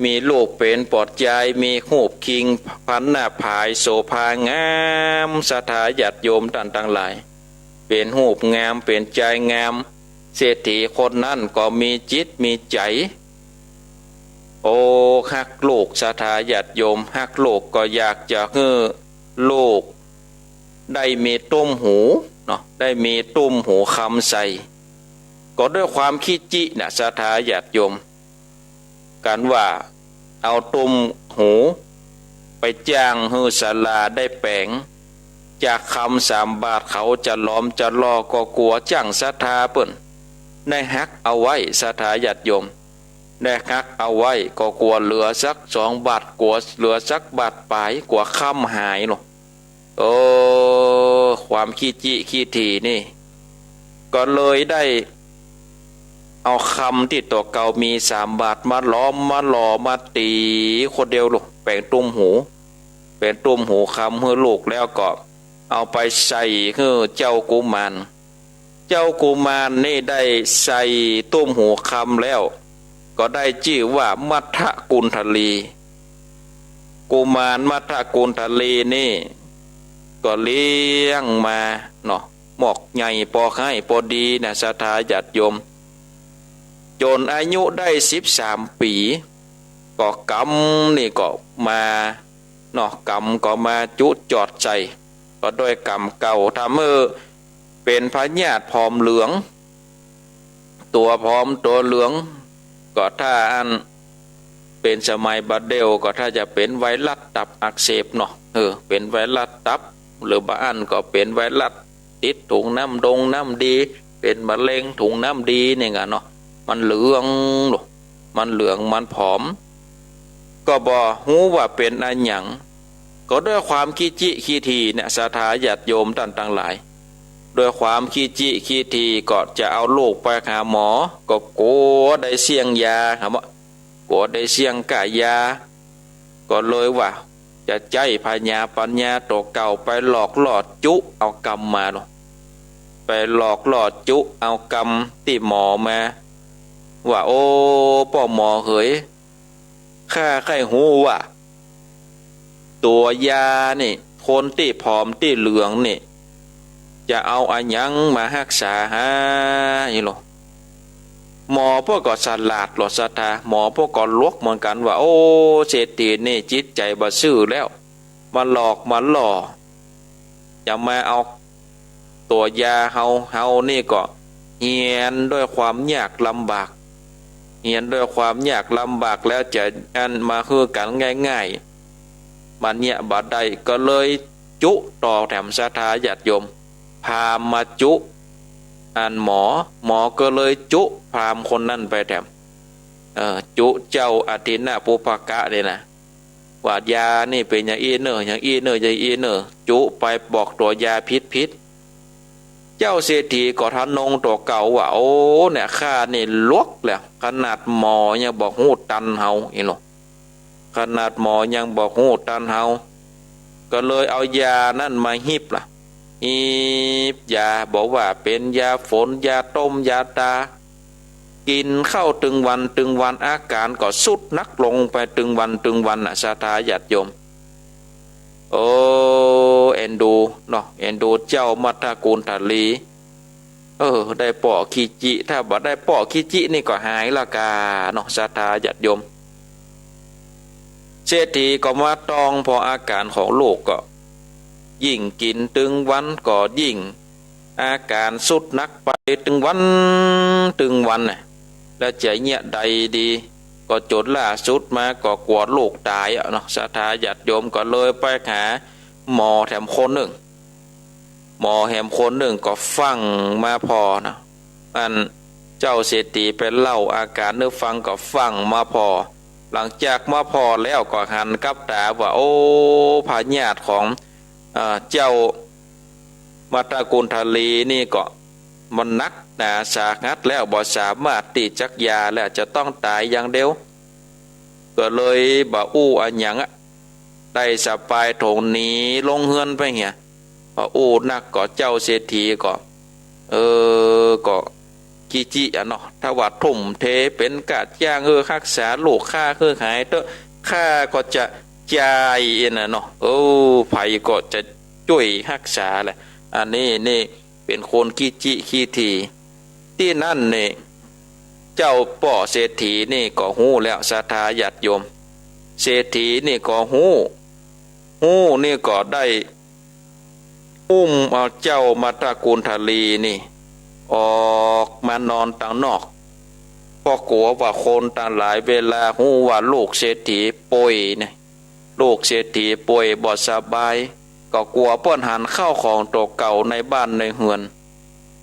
มีลูกเป๋นปอดจาย มีฮูปคิง พรรณหน้าผาย โสภางาม ศรัทธาญาติโยมต้านตังหลาย เป๋นฮูปงาม เป๋นจายงาม เศรษฐีคนนั้นก็มีจิตมีใจ๋ โอ้ ฮักลูก ศรัทธาญาติโยม ฮักลูกก็อยากจะหื้อลูกได้มีตุ้มหูเนาะ ได้มีตุ้มหูคำใส่ ก็ด้วยความขี้จินะ ศรัทธาญาติโยม กั๋นว่าเอาตุ้มหูไปจ้างหื้อศาลาได้แป๋งจากคำสามบาท เขาจะหลอมจะล่อก็กั๋วจั้งศรัทธาเปิ้น ได้ฮักเอาไว้ ศรัทธาญาติโยม ได้ฮักเอาไว้ก็กั๋วเหลือสักสองบาท กั๋วเหลือสักบาทป๋าย กั๋วคำหายเนาะ เออ ความขี้จิขี้ถี่นี่ ก็เลยได้เอาคำตี้ตั๋วเก่ามีสามบาทมาหลอมมาล่อมาตี๋คนเดียวลูก แป๋งตุ้มหู แป๋งตุ้มหูคำหื้อลูกแล้วก็เอาไปใส่หื้อเจ้ากุมาร เจ้ากุมารนี่ได้ใส่ตุ้มหูคำแล้ว ก็ได้จื้อว่ามัทธกุณฑลี กุมารมัทธกุณฑลีนี่ ก็เลี้ยงมาเนาะ หมอกใหญ่ปอใค่ปอดีนะ ศรัทธาญาติโยม จ๋นอายุได้สิบสามปี๋ ก็กรรมนี่ก็มาเนาะ กรรมก็มาจุจอดใส่ ก็ด้วยกรรมเก่าทำหื้อเป๋นพยาธิผอมเหลือง ตั๋วผอมตั๋วเหลือง ก็ถ้าอันเป๋นสมัยบ่าเดี่ยวก็ถ้าจะเป๋นไวรัสตับอักเสบเนาะ เออ เป๋นไวรัสตับ หรือบางอันก็เป๋นไวรัสติดถุงน้ำดงน้ำดี เป๋นมะเร็งถุงน้ำดีนี่กะเนาะ มันเหลืองเนาะ มันเหลืองมันผอม ก็บ่ฮู้ว่าเป๋นอะหยัง ก็ด้วยความขี้จิขี้ถี่เนี่ย ศรัทธาญาติโยมต้านตังหลาย ด้วยความขี้จิขี้ถี่ก็จะเอาลูกไปหาหมอ ก็กั๋วได้เสี้ยงยา ถามว่า กั๋วได้เสี้ยงก้ายา ก็เลยว่าจะใจ๊ผญาปัญญาตั๋วเก่าไปหลอกล่อจุเอากรรมมาเนาะ ไปหลอกล่อจุเอากรรมตี้หมอมา ว่า โอ้ ป้อหมอเหย ข้าใค่ฮู้ว่า ตั๋วยานี่ คนตี้ผอมตี้เหลืองนี่ จะเอาอะหยังมาฮักษาหา นี่ลอ หมอเปิ้นก็สลาดลอ ศรัทธา หมอเปิ้นก็หลวกเหมือนกั๋นว่า โอ้ เศรษฐีนี่จิตใจ๋บ่ซื่อแล้ว มาหลอกมาล่อ จะมาเอาตั๋วยาเฮา เฮานี่ก็เฮียนด้วยความยากลำบาก เฮียนด้วยความยากลำบากแล้วจะอันมาหื้อกั๋นง่ายๆ มันเยียะบ่ได้ ก็เลยจุต่อแถม ศรัทธาญาติโยม พราหมณ์มาจุอันหมอ หมอก็เลยจุพราหมณ์คนนั้นไปแถม เออ จุเจ้าอทินนะปุพพกะนี่นะ ว่ายานี่เป๋นอย่างอี้เน่อ อย่างอี้เน่อ อย่างอี้เน่อ จุไปบอกตั๋วยาผิดๆ เจ้าเศรษฐีก็ทะนงตั๋วเก่าว่า โอ้ เนี่ย ข้านี่หลวกแล้ว ขนาดหมอยังบ่ฮู้ตันเฮา นี่ลอ ขนาดหมอยังบ่ฮู้ตันเฮา ก็เลยเอายานั้นมาหีบละ หีบยา บ่ว่าเป๋นยาฝน ยาต้ม ยาตา กิ๋นเข้าตึงวันตึงวัน อาก๋านก็ทรุดหนักลงไปตึงวันตึงวันน่ะ ศรัทธาญาติโยม โอ้ เอ็นดูเนาะ เอ็นดูเจ้ามัทธกุณฑลี เออ ได้ป้อขี้จิ ถ้าบ่ได้ป้อขี้จินี่ก็หายละก่าเนาะ ศรัทธาญาติโยม เศรษฐีก็มาต้อง ผ่ออาก๋านของลูกก็ยิ่งกิ๋นตึงวันก็ยิ่งอาก๋านทรุดหนักไปตึงวันตึงวันน่ะ แล้วจะเยียะใดดี ก็จ๋นล่าสุดมาก็กั๋วลูกต๋ายอะเนาะ ศรัทธาญาติโยม ก็เลยไปหาหมอแหมคนนึ่ง หมอแหมคนนึ่งก็ฟั่งมาผ่อนะ อันเจ้าเศรษฐีไปเล่าอาก๋านหื้อฟังก็ฟั่งมาผ่อ หลังจากมาผ่อแล้วก็หันกับต๋าว่า โอ้ พยาธิของ เอ่อ เจ้ามัตตกุณฑลีนี่ก็มันหนักหนาสาหัสแล้ว บ่สามารถตี้จักยาแล้ว จะต้องต๋ายอย่างเดียว ก็เลยบ่อู้อะหยังอะ ได้สะปายถงหนีลงเฮือนไปเหีย บ่อู้นักก็เจ้าเศรษฐีก็ เออ ก็ขี้จี้อะเนาะ ถ้าว่าทุ่มเทเป๋นก้าจ้างหื้อฮักษาลูกข้าหื้อหายเต๊อะ ข้าก็จะจ่ายเองน่ะเนาะ เออ ใผก็จะจ้วยฮักษาแหละ อันนี้นี่เป๋นคนขี้จี้ขี้ถี่ ตี้นั้นนี่ เจ้าป้อเศรษฐีนี่ก็ฮู้แล้ว ศรัทธาญาติโยม เศรษฐีนี่ก็ฮู้ ฮู้นี่ก็ได้อุ้มเอาเจ้ามัตตกุณฑลีนี่ ออกมานอนตังนอก เพราะกั๋วว่าคนตังหลายเวลาฮู้ว่าลูกเศรษฐีป่วยเนี่ย ลูกเศรษฐีป่วยบ่สบาย ก็กั๋วเปิ้นหันข้าวของตั๋วเก่าในบ้านในเฮือน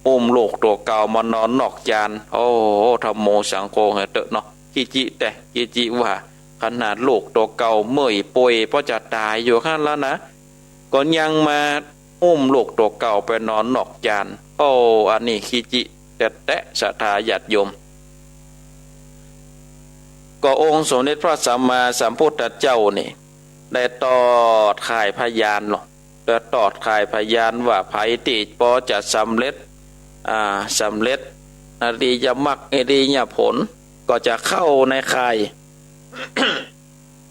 อุ้มลูกตั๋วเก่ามานอนนอกจาน โอ้ ธัมโม สังโฆ เหียเต๊อะเนาะ ขี้จี้แต๊ ขี้จี้ว่า ขนาดลูกตั๋วเก่าเมื่อยป่วยปอจะต๋ายอยู่หั้นแล้วนะ ก็ยังมาอุ้มลูกตั๋วเก่าไปนอนนอกจาน โอ้ อันนี้ขี้จี้แต๊ๆ ศรัทธาญาติโยม ก็องค์สมเด็จพระสัมมาสัมพุทธเจ้านี่ ได้ตอดข่ายพยานเนาะ ได้ตอดข่ายพยานว่าใผตี้ปอจะสำเร็จ อ่า สำเร็จอริยมรรคอริยผล ก็จะเข้าในข่าย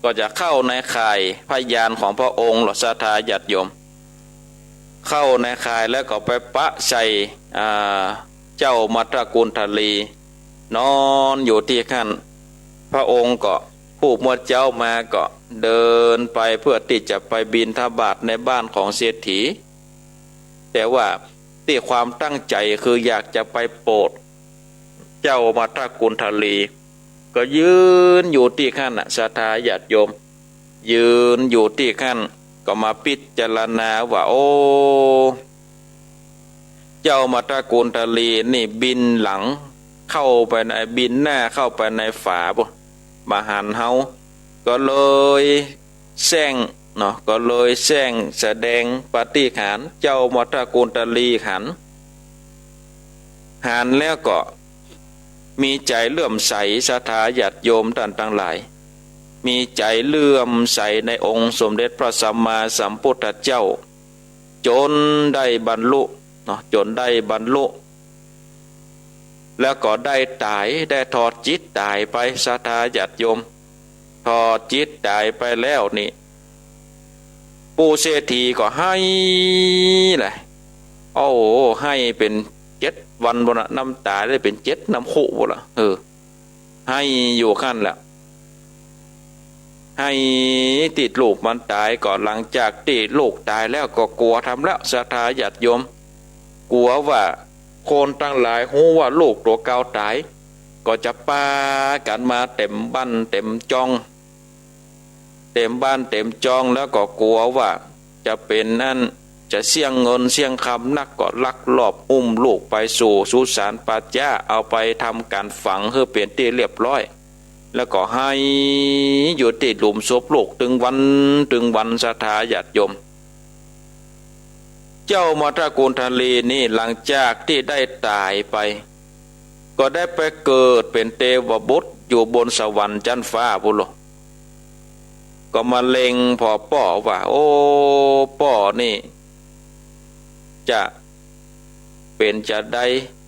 ก็จะเข้าในข่ายพยานของพระองค์เนาะ ศรัทธาญาติโยม เข้าในข่ายแล้วก็ไปปะใส่ อ่า เจ้ามัตตกุณฑลี นอนอยู่ตี้หั้น พระองค์ก็ ผู้เมื่อเจ๊ามาก็เดินไปเพื่อตี้จะไปบิณฑบาตในบ้านของเศรษฐี แต่ว่าตี้ความตั้งใจ๋คืออยากจะไปโปรดเจ้ามัตตกุณฑลี ก็ยืนอยู่ตี้หั้นน่ะ ศรัทธาญาติโยม ยืนอยู่ตี้หั้น ก็มาพิจารณาว่า โอ้ เจ้ามัตตกุณฑลีนี่บินหลังเข้าไปใน บินหน้าเข้าไปในฝาปู้น บ่หันเฮา ก็เลยแส้งเนาะ ก็เลยแส้งแสดงปาฏิหาริย์ เจ้ามัตตกุณฑลีหัน หันแล้วก็มีใจ๋เลื่อมใส ศรัทธาญาติโยมต้านตังหลาย มีใจ๋เลื่อมใสในองค์สมเด็จพระสัมมาสัมพุทธเจ้า จ๋นได้บรรลุเนาะ จ๋นได้บรรลุ แล้วก็ได้ต๋าย ได้ถอดจิตต๋ายไป ศรัทธาญาติโยม ถอดจิตต๋ายไปแล้วนี่ ปู่เศรษฐีก็ไห้แหละ โอ้ ไห้เป๋นเจ็ดวันปู้นน่ะ น้ำต๋าไหลเป๋นเจ็ดน้ำคุปู้นล่ะ เออ ไห้อยู่หั้นแหละ ไห้ตี้ลูกมันต๋าย ก็หลังจากตี้ลูกต๋ายแล้วก็กั๋วทำแล้ว ศรัทธาญาติโยม กั๋วว่าคนตังหลายฮู้ว่าลูกตั๋วเก่าต๋าย ก็จะปากั๋นมาเต๋มบ้านเต๋มจอง เต๋มบ้านเต๋มจอง แล้วก็กั๋วว่าจะเป๋นอันจะเสี้ยงเงินเสี้ยงคำนัก ก็ลักลอบอุ้มลูกไปสู่สุสานป่าจ๊า เอาไปทำก๋านฝังหื้อเป๋นตี้เรียบร้อย แล้วก็ไห้อยู่ตี้หลุมศพลูกตึงวันตึงวัน ศรัทธาญาติโยม เจ้ามัตตกุณฑลีนี่หลังจากตี้ได้ต๋ายไป ก็ได้ไปเกิดเป๋นเตวบุตรอยู่บนสวรรค์จั๊นฟ้าปู้นโล ก็มาเล็งผ่อป้อว่า โอ้ ป้อนี่จะเป๋นจาใด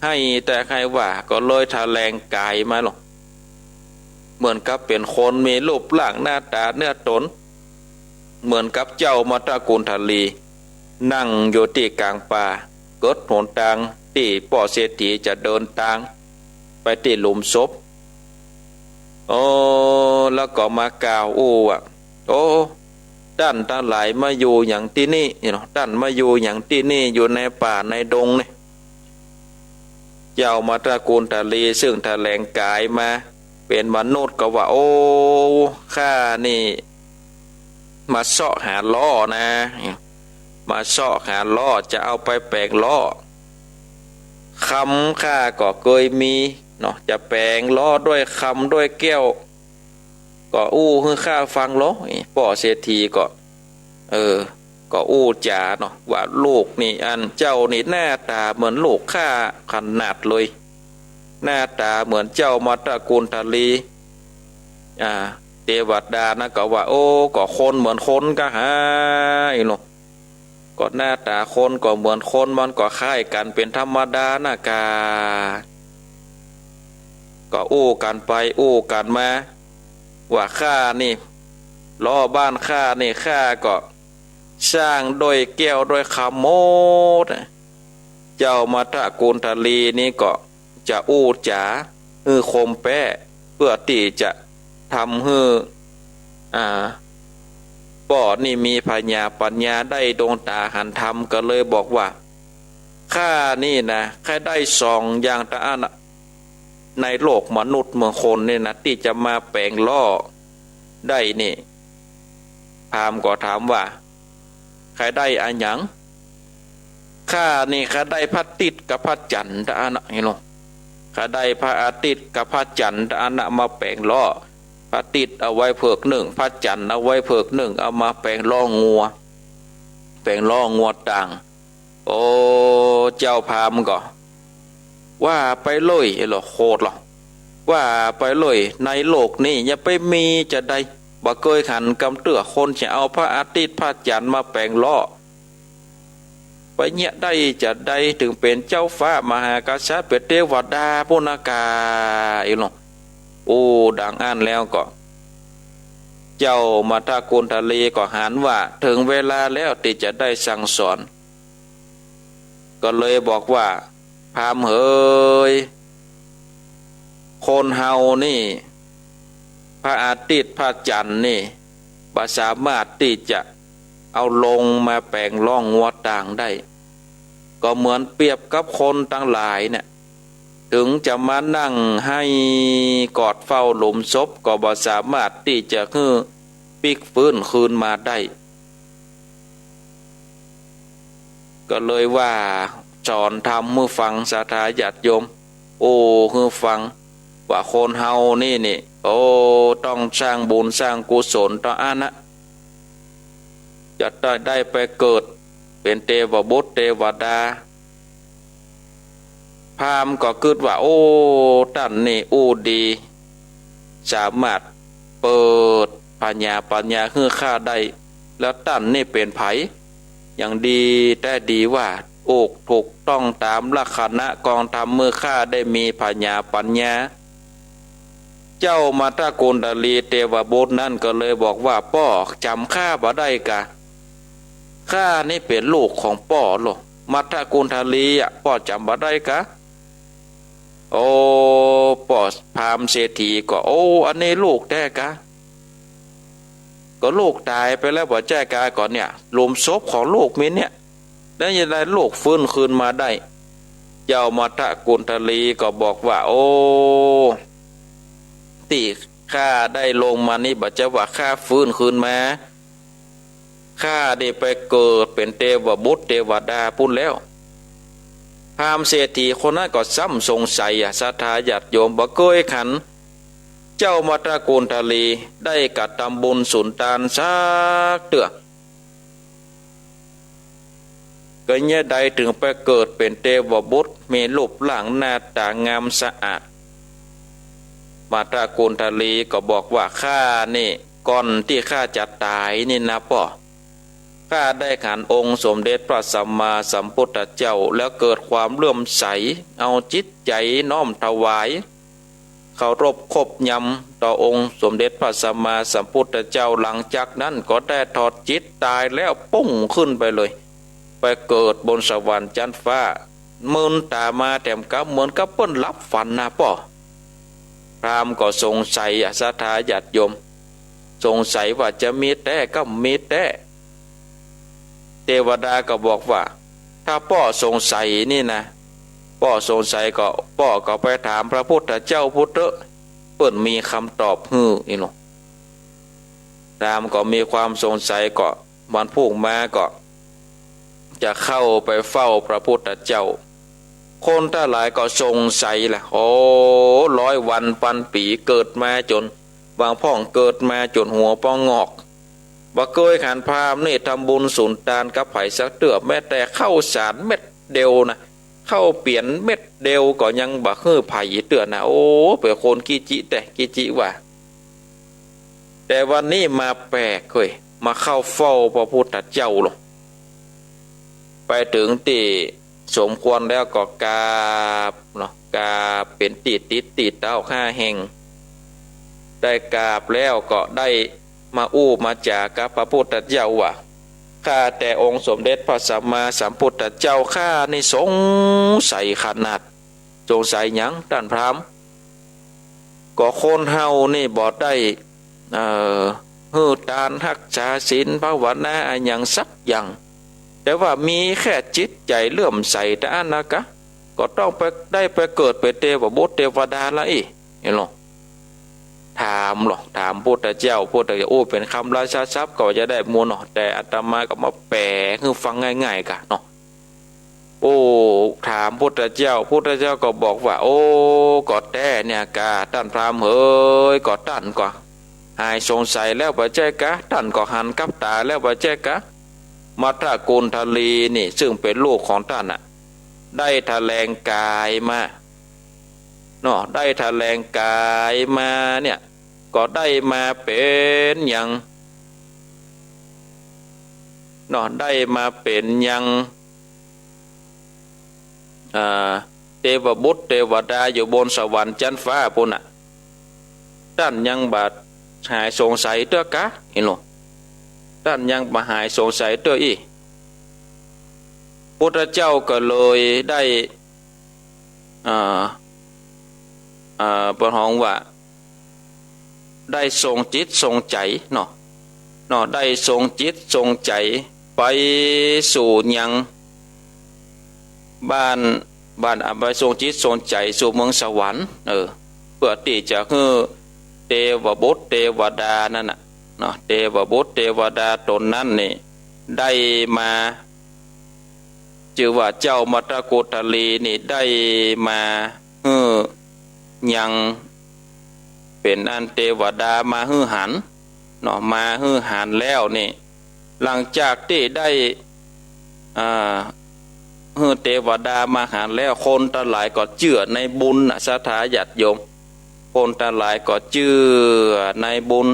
ไห้แต๊ไห้ว่า ก็เลยแถลงก๋ายมาโล เหมือนกับเป๋นคนมีรูปร่างหน้าต๋าเนื้อต๋น เหมือนกับเจ้ามัตตกุณฑลี นั่งอยู่ตี้ก๋างป่า เกิดหนตางตี้ป้อเศรษฐีจะเดินตางไปตี้หลุมศพ โอ้ แล้วก็มากล่าวอู้ว่า โอ้ ต้านตังหลายมาอยู่หยังตี้นี่เนาะ ต้านมาอยู่หยังตี้นี่ อยู่ในป่าในดงนี่ เจ้ามัตตกุณฑลีซึ่งแถลงก๋ายมา เป๋นมนุษย์ก็ว่า โอ้ ข้านี่มาเซาะหาล้อนะ มาเซาะหาล้อ จะเอาไปแป๋งล้อ คำข้าก็เกยมีเนาะ จะแป๋งล้อด้วยคำด้วยแก้ว ก็อู้หื้อข้าฟังลอ ป้อเศรษฐีก็ เออ ก็อู้จ๋าเนาะ ว่าลูกนี่ อันเจ้านี่หน้าต๋าเหมือนลูกข้าขนาดเลย หน้าต๋าเหมือนเจ้ามัทธกุณฑลี อ่า เตวดานะก็ว่า โอ้ ก็คนเหมือนคนกาหา อีหนอ ก็หน้าต๋าคนก็เหมือนคน มันก็คล้ายกั๋นเป๋นธรรมดานะกา ก็อู้กั๋นไปอู้กั๋นมา ว่าข้านี่ ล้อบ้านข้านี่ ข้าก็สร้างด้วยแก้วด้วยคำหมด เจ้ามัทธกุณฑลีนี่ก็จะอู้จ๋าหื้อคมแป๊ เพื่อตี้จะทำหื้อ อ่า ป้อนี่มีผญาปัญญา ได้ดวงต๋าหันธรรม ก็เลยบอกว่า ข้านี่นะ ใค่ได้สองอย่างเต้าอั้นนะ ในโลกมนุษย์เมืองคนนี่นะ ตี้จะมาแป๋งล้อได้นี่ พราหมณ์ก็ถามว่า ใค่ได้อะหยัง ข้านี่ ข้าได้พระอาทิตย์กับพระจันทร์เต้าอั้นนะ เห็นบ่ ข้าได้พระอาทิตย์กับพระจันทร์เต้าอั้นนะ มาแป๋งล้อ พระอาทิตย์เอาไว้เผิกนึ่ง พระจันทร์เอาไว้เผิกนึ่ง เอามาแป๋งล้องัว แป๋งล้องัวต่าง โอ้ เจ้าพราหมณ์ก็ ว่าไปเลย เอ้ย ละโขดละ ว่าไปเลย ในโลกนี้ยังไปมีจะใด บ่เกยหันกำเตื้อคนจะเอาพระอาทิตย์พระจันทร์มาแป๋งล้อ ไปเยียะได้จะใด เถิงเป๋นเจ้าฟ้ามหากษัตริย์ เป๋นเตวดาปุ้นนะกา เอ้ย ละ อู้ดังอั้นแล้วก็ เจ้ามัทธกุณฑลีก็หันว่า เถิงเวลาแล้วตี้จะได้สั่งสอน ก็เลยบอกว่า พราหมณ์เหย คนเฮานี่ พระอาทิตย์พระจันทร์นี่ บ่สามารถตี้จะเอาลงมาแป๋งล้องัวต่างได้ ก็เหมือนเปรียบกับคนตังหลายเนี่ย เถิงจะมานั่งไห้กอดเฝ้าหลุมศพ ก็บ่สามารถตี้จะหื้อปิ๊กฟื้นคืนมาได้ ก็เลยว่าสอนธรรมหื้อฟัง ศรัทธาญาติโยม โอ้ หื้อฟัง ว่าคนเฮานี่นี่ โอ้ ต้องสร้างบุญสร้างกุศลเต้าอั้นนะ จะได้ ได้ไปเกิดเป๋นเตวบุตรเตวดา พราหมณ์ก็กึ๊ดว่า โอ้ ต้านนี่อู้ดี สามารถเปิดผญาปัญญาหื้อข้าได้ แล้วต้านนี่เป๋นใผ อย่างดีแต๊ดีว่า โอ้ ถูกต้องต๋ามลักษณะของธรรมหื้อข้าได้มีผญาปัญญา เจ้ามัทธกุณฑลีเตวบุตรนั้นก็เลยบอกว่า ป้อจ๋ำข้าบ่ได้กา ข้านี่เป๋นลูกของป้อโล มัทธกุณฑลีอะ ป้อจ๋ำบ่ได้กา โอ้ ป้อพราหมณ์เศรษฐีก็ โอ้ อันนี้ลูกแต๊กา ก็ลูกต๋ายไปแล้วบ่ใจ้กา ก็เนี่ย หลุมศพของลูกมีเนี่ย แล้วจะได้ลูกฟื้นคืนมาได้ เจ้ามัทธกุณฑลีก็บอกว่า โอ้ ตี้ข้าได้ลงมานี่ บ่ใจ้ว่าข้าฟื้นคืนมา ข้าได้ไปเกิดเป๋นเตวบุตรเตวดาปุ้นแล้ว พราหมณ์เศรษฐีคนนั้นก็ซ้ำสงสัยอะ ศรัทธาญาติโยม บ่เกยหัน เจ้ามัทธกุณฑลีได้กระทำบุญสุนทานสักเตื้อ ก็เยียะใดเถิงไปเกิดเป๋นเตวบุตร มีรูปร่างหน้าต๋างามสะอาด มัทธกุณฑลีก็บอกว่า ข้านี่ ก่อนตี้ข้าจะต๋ายนี่นะป้อ ข้าได้หันองค์สมเด็จพระสัมมาสัมพุทธเจ้า แล้วเกิดความเลื่อมใส เอาจิตใจ๋น้อมถวาย เคารพคบยำต่อองค์สมเด็จพระสัมมาสัมพุทธเจ้า หลังจากนั้นก็ได้ถอดจิตต๋ายแล้วปุ้งขึ้นไปเลย ไปเกิดบนสวรรค์จั๊นฟ้า มืนต๋ามาแถมกับเหมือนกับเปิ้นหลับฝันนะป้อ พราหมณ์ก็สงสัยอะ ศรัทธาญาติโยม สงสัยว่าจะมีแต๊กาบ่มีแต๊ เตวดาก็บอกว่า ถ้าป้อสงสัยนี่นะ ป้อสงสัยก็ ป้อก็ไปถามพระพุทธเจ้าพุ้นเต๊อะ เปิ้นมีกำตอบหื้อ นี่เนาะ ต๋ามก็มีความสงสัย ก็วันพูกมาก็จะเข้าไปเฝ้าพระพุทธเจ้า คนตังหลายก็สงสัยแหละ โอ้ ร้อยวันปันปี๋ เกิดมาจ๋น บางพ่องเกิดมาจ๋นหัวปองงอก บ่เกยหันพราหมณ์นี่ทำบุญสุนตานกับใผสักเตื้อ แม้แต่ข้าวสารเม็ดเดียวนะ ข้าวเปียนเม็ดเดียวก็ยังบ่หื้อใผเตื้อนะ โอ้ เป๋นคนกี้จิแต๊ กี้จิว่า แต่วันนี้มาแปลกเฮ้ย มาเข้าเฝ้าพระพุทธเจ้าลอ ไปเถิงตี้สมควรแล้วก็กราบเนาะ กราบเป๋นตี้ติดตี้เต๊าห้าแห่ง ได้กราบแล้วก็ได้มาอู้มาจ๋ากับพระพุทธเจ้าว่า ข้าแต่องค์สมเด็จพระสัมมาสัมพุทธเจ้า ข้านี่สงสัยขนาด สงสัยหยังต้านพราหมณ์ ก็คนเฮานี่บ่ได้ เอ่อ หื้อตานฮักษาศีลภาวนาอะหยังสักอย่าง แต่ว่ามีแค่จิตใจ๋เลื่อมใสเต้าอั้นนะกา ก็ต้องไป ได้ไปเกิดเป๋นเตวบุตรเตวดาละอี้ หันลอ ถามลอ ถามพุทธเจ้า พุทธเจ้าอู้เป๋นกำราชาศัพท์ ก็จะได้มวลเนาะ แต่อาตมาก็มาแป๋หื้อฟังง่ายๆ กาเนาะ โอ้ ถามพุทธเจ้า พุทธเจ้าก็บอกว่า โอ้ ก็แต๊เนี่ยกา ต้านพราหมณ์เหย ก็ต้านก็หายสงสัยแล้วบ่ใจ้กา ต้านก็หันกับต๋าแล้วบ่ใจ้กา มัทธกุณฑลีนี่ ซึ่งเป๋นลูกของต้านน่ะ ได้แถลงก๋ายมาเนาะ ได้แถลงก๋ายมาเนี่ย ก็ได้มาเป๋นยังเนาะ ได้มาเป๋นยัง อ่า เตวบุตรเตวดาอยู่บนสวรรค์จั๊นฟ้าปู้นน่ะ ต้านยังบ่หายสงสัยเตื้อกา หันลอ ต้านยังบ่หายสงสัยเตื้ออี้ พุทธเจ้าก็เลยได้ อ่า อ่า เปิ้นฮ้องว่า ได้ทรงจิตทรงใจ๋เนาะ เนาะ ได้ทรงจิตทรงใจ๋ไปสู่ยังบ้าน บ้าน อ่า ไปทรงจิตทรงใจ๋สู่เมืองสวรรค์ เออ เปื้อตี้จะหื้อเตวบุตรเตวดานั้นน่ะเนาะ เตวบุตรเตวดาต๋นนั้นนี่ ได้มา จื้อว่าเจ้ามัทธกุณฑลีนี่ได้มาหื้อยังเป๋นอันเตวดามาหื้อหันเนาะ มาหื้อหันแล้วนี่ หลังจากตี้ได้ อ่า หื้อเตวดามาหันแล้ว คนตังหลายก็เจื้อในบุญน่ะ ศรัทธาญาติโยม คนตังหลายก็เจื้อในบุญ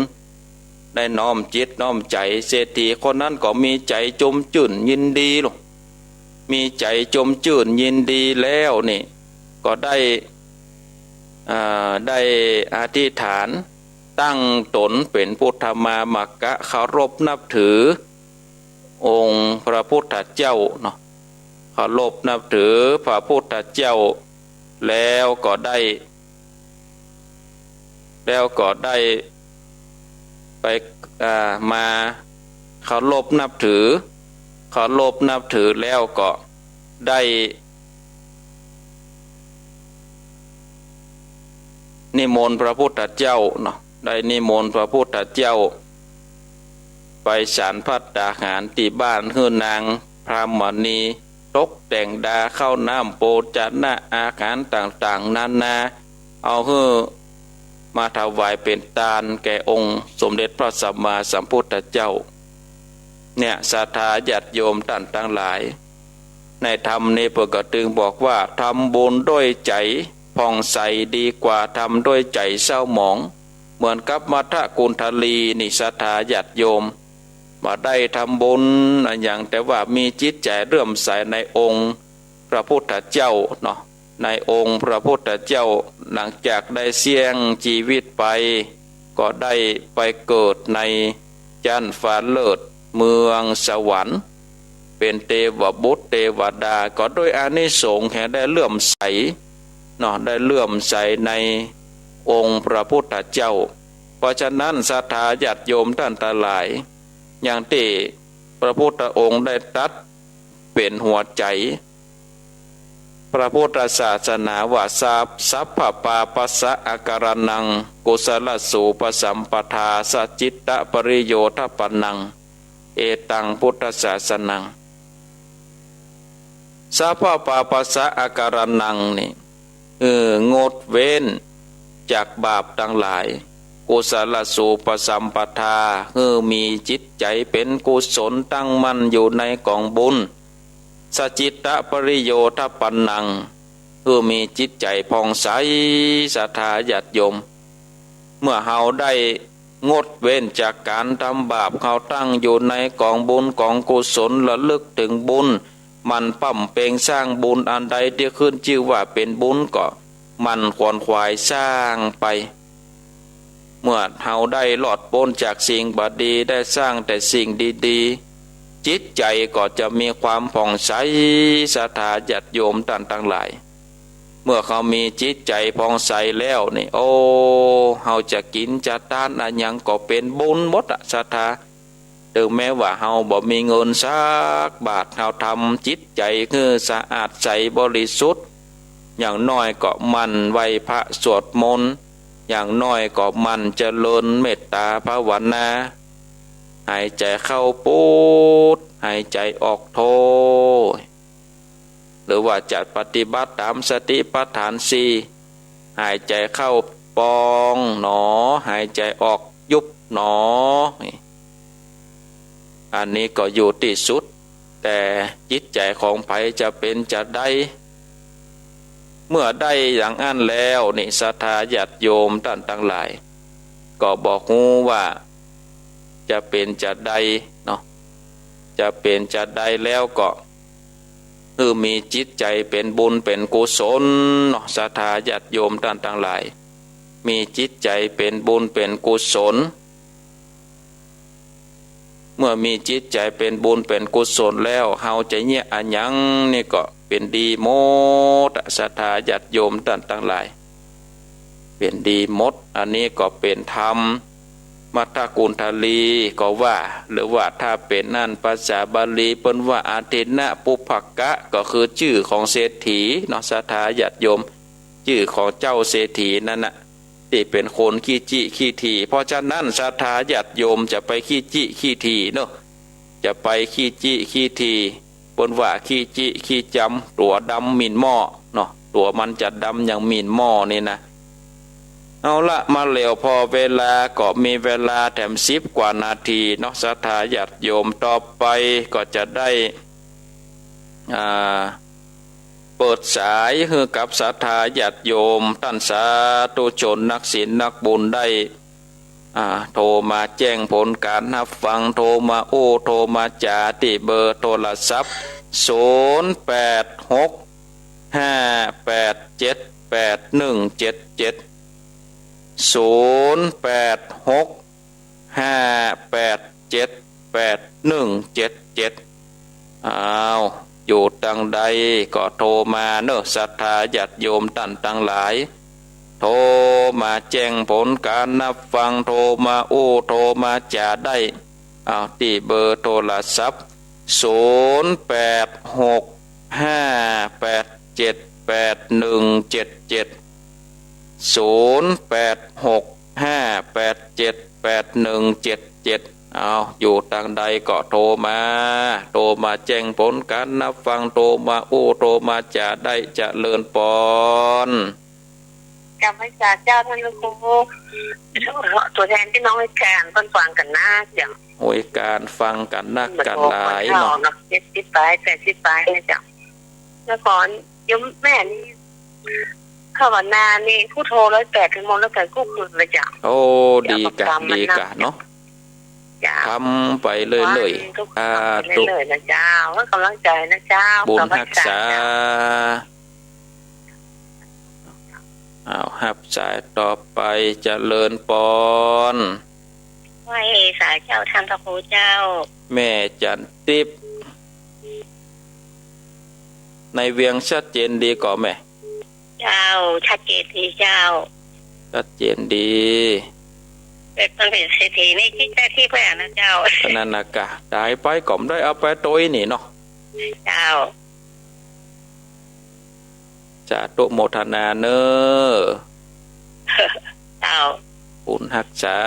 ได้น้อมจิตน้อมใจ๋ เศรษฐีคนนั้นก็มีใจ๋จมจื้นยินดีลอ มีใจ๋จมจื้นยินดีแล้วนี่ ก็ได้ อ่า ได้อธิษฐานตั้งต๋นเป๋นพุทธมามกะ เคารพนับถือองค์พระพุทธเจ้าเนาะ เคารพนับถือพระพุทธเจ้า แล้วก็ได้ แล้วก็ได้ไป อ่า มาเคารพนับถือ เคารพนับถือแล้วก็ได้นิมนต์พระพุทธเจ้าเนาะ ได้นิมนต์พระพุทธเจ้า ไปฉันภัตตาหารตี้บ้าน หื้อนางพรามณีตกแต่งดา ข้าวน้ำโภชนะอาหารต่างๆ นานา เอาหื้อมาถวายเป๋นตานแก่องค์สมเด็จพระสัมมาสัมพุทธเจ้า เนี่ย ศรัทธาญาติโยมต้านตังหลาย ในธรรมนี้เปิ้นก็ตึงบอกว่า ทำบุญด้วยใจ๋ผ่องใสดีกว่าทำด้วยใจ๋เศร้าหมอง เหมือนกับมัทธกุณฑลีนี่ ศรัทธาญาติโยม บ่ได้ทำบุญอะหยัง แต่ว่ามีจิตใจ๋เลื่อมใสในองค์พระพุทธเจ้าเนาะ ในองค์พระพุทธเจ้า หลังจากได้เสี้ยงจีวิตไป ก็ได้ไปเกิดในจั๊นฟ้าเลิศ เมืองสวรรค์ เป๋นเตวบุตรเตวดา ก็ด้วยอานิสงส์แห่งได้เลื่อมใสเนาะ ได้เลื่อมใสในองค์พระพุทธเจ้า เพราะฉะนั้นศรัทธาญาติโยมต้านตังหลาย อย่างตี้พระพุทธองค์ได้ตรัสเป๋นหัวใจ๋ พระพุทธศาสนาว่า สัพ สัพพปาปัสสะอการณัง กุศลสูปสัมปทา สจิตตปริโยธปนัง เอตังพุทธศาสนัง สัพพปาปัสสะอการณัง นี่ เออ งดเว้นจากบาปตังหลาย กุศลสูปสัมปทา หื้อมีจิตใจ๋เป๋นกุศลตั้งมั่นอยู่ในก๋องบุญ สจิตตปริโยธปนัง หื้อมีจิตใจ๋ผ่องใส ศรัทธาญาติโยม เมื่อเฮาได้งดเว้นจากก๋านทำบาป เฮาตั้งอยู่ในก๋องบุญก๋องกุศล ระลึกเถิงบุญ หมั่นปล้ำเป็งสร้างบุญ อันใดตี้ขึ้นจื้อว่าเป๋นบุญก็หมั่นขวนขวายสร้างไป เมื่อเฮาได้รอดป๊นจากสิ่งบ่ดี ได้สร้างแต่สิ่งดีๆ จิตใจ๋ก็จะมีความผ่องใส ศรัทธาญาติโยมต้านตังหลาย เมื่อเฮามีจิตใจ๋ผ่องใสแล้วนี่ โอ้ เฮาจะกิ๋นจะตานอะหยังก็เป๋นบุญหมดอะ ศรัทธา เถิงแม้ว่าเฮาบ่มีเงินสักบาท เฮาทำจิตใจ๋หื้อสะอาดใสบริสุทธิ์ อย่างน้อยก็หมั่นไหว้พระสวดมนต์ อย่างน้อยก็หมั่นเจริญเมตตาภาวนา หายใจ๋เข้าพุทธ หายใจ๋ออกโธ หรือว่าจะปฏิบัติต๋ามสติปัฏฐานสี่ หายใจ๋เข้าปองหนอ หายใจ๋ออกยุบหนอ นี่ อันนี้ก็อยู่ตี้สุด แต่จิตใจ๋ของใผจะเป๋นจาใด เมื่อได้อย่างอั้นแล้วนี่ ศรัทธาญาติโยมต้านตังหลาย ก็บ่ฮู้ว่าจะเป๋นจาใดเนาะ จะเป๋นจาใดแล้วก็ หื้อมีจิตใจ๋เป๋นบุญเป๋นกุศลเนาะ ศรัทธาญาติโยมต้านตังหลาย มีจิตใจ๋เป๋นบุญเป๋นกุศล เมื่อมีจิตใจ๋เป๋นบุญเป๋นกุศลแล้ว เฮาจะเยียะอะหยังนี่ก็เป๋นดีหมดอะ ศรัทธาญาติโยมต้านตังหลาย เป๋นดีหมด อันนี้ก็เป๋นธรรม มัทธกุณฑลีก็ว่า หรือว่าถ้าเป๋นอันภาษาบาลีเปิ้นว่าอทินนะปุพพกะ ก็คือจื้อของเศรษฐีเนาะ ศรัทธาญาติโยม จื้อของเจ้าเศรษฐีนั้นน่ะ ตี้เป๋นคนขี้จี้ขี้ถี่ เพราะฉะนั้นศรัทธาญาติโยมจะไปขี้จี้ขี้ถี่เนาะ จะไปขี้จี้ขี้ถี่ เปิ้นว่าขี้จี้ขี้จ๋ำ ตั๋วดำหมิ่นหม้อเนาะ ตั๋วมันจะดำอย่างหมิ่นหม้อนี่นะ เอาละ มาแล้ว พอเวลาก็มีเวลาแถมสิบกว่านาทีเนาะ ศรัทธาญาติโยม ต่อไปก็จะได้ อ่า เปิดสายหื้อกับศรัทธาญาติโยม ต้านสาธุชนนักศีลนักบุญได้ อ่า โทรมาแจ้งผลก๋านฮับฟัง โทรมาอู้ โทรมาจ๋า ตี้เบอร์โทรศัพท์ ศูนย์แปดหก ห้าแปดเจ็ด แปดหนึ่งเจ็ดเจ็ด ศูนย์แปดหก ห้าแปดเจ็ด แปดหนึ่งเจ็ดเจ็ด อ้าว อยู่ตังใดก็โทรมาเนาะ ศรัทธาญาติโยมต้านตังหลาย โทรมาแจ้งผลก๋านฮับฟัง โทรมาอู้ โทรมาจ๋าได้ อ้าว ตี้เบอร์โทรศัพท์ ศูนย์แปดหก ห้าแปดเจ็ด แปดหนึ่งเจ็ดเจ็ด ศูนย์แปดหก ห้าแปดเจ็ด แปดหนึ่งเจ็ดเจ็ด อ้าว อยู่ตังใดก็โทรมา โทรมาแจ้งผลก๋านฮับฟัง โทรมาอู้ โทรมาจ๋าได้ เจริญปอน กราบไหว้สาเจ้าต้านพระครู ตั๋วแทนพี่น้องห้วยการเปิ้นฟังกั๋นนักเจ้า ห้วยการฟังกั๋นนักกั๋นหลายเนาะ เจ็ดสิบปาย แปดสิบปายนะเจ้า แล้วก่อนโยมแม่นี่ ภาวนานี่พุทโธร้อยแปด ถึงมนต์ร้อยแปดกู้คืนเลยเจ้า โอ้ ดีกะ ดีกะเนาะ เจ้า ทำไปเรื่อยๆ วันทุกวันไปเรื่อยๆนะเจ้า ให้ก๋ำลังใจ๋นะเจ้า บุญฮักษา อ้าว ฮับสายต่อไป เจริญปอน ไหว้สาเจ้าต้านพระครูเจ้า แม่จันทร์ติ๊บ ในเวียงชัดเจนดีก่อแม่ เจ้า ชัดเจนดีเจ้า ชัดเจนดี เป๋น เป๋นเศรษฐีในจิตใต้ทิพย์แหละนะเจ้า ก็นั่นน่ะกะ ต๋ายไปก็บ่ได้เอาไปตวยนี่เนาะ เจ้า สาธุโมทนาเน่อ อ้าว บุญฮักษา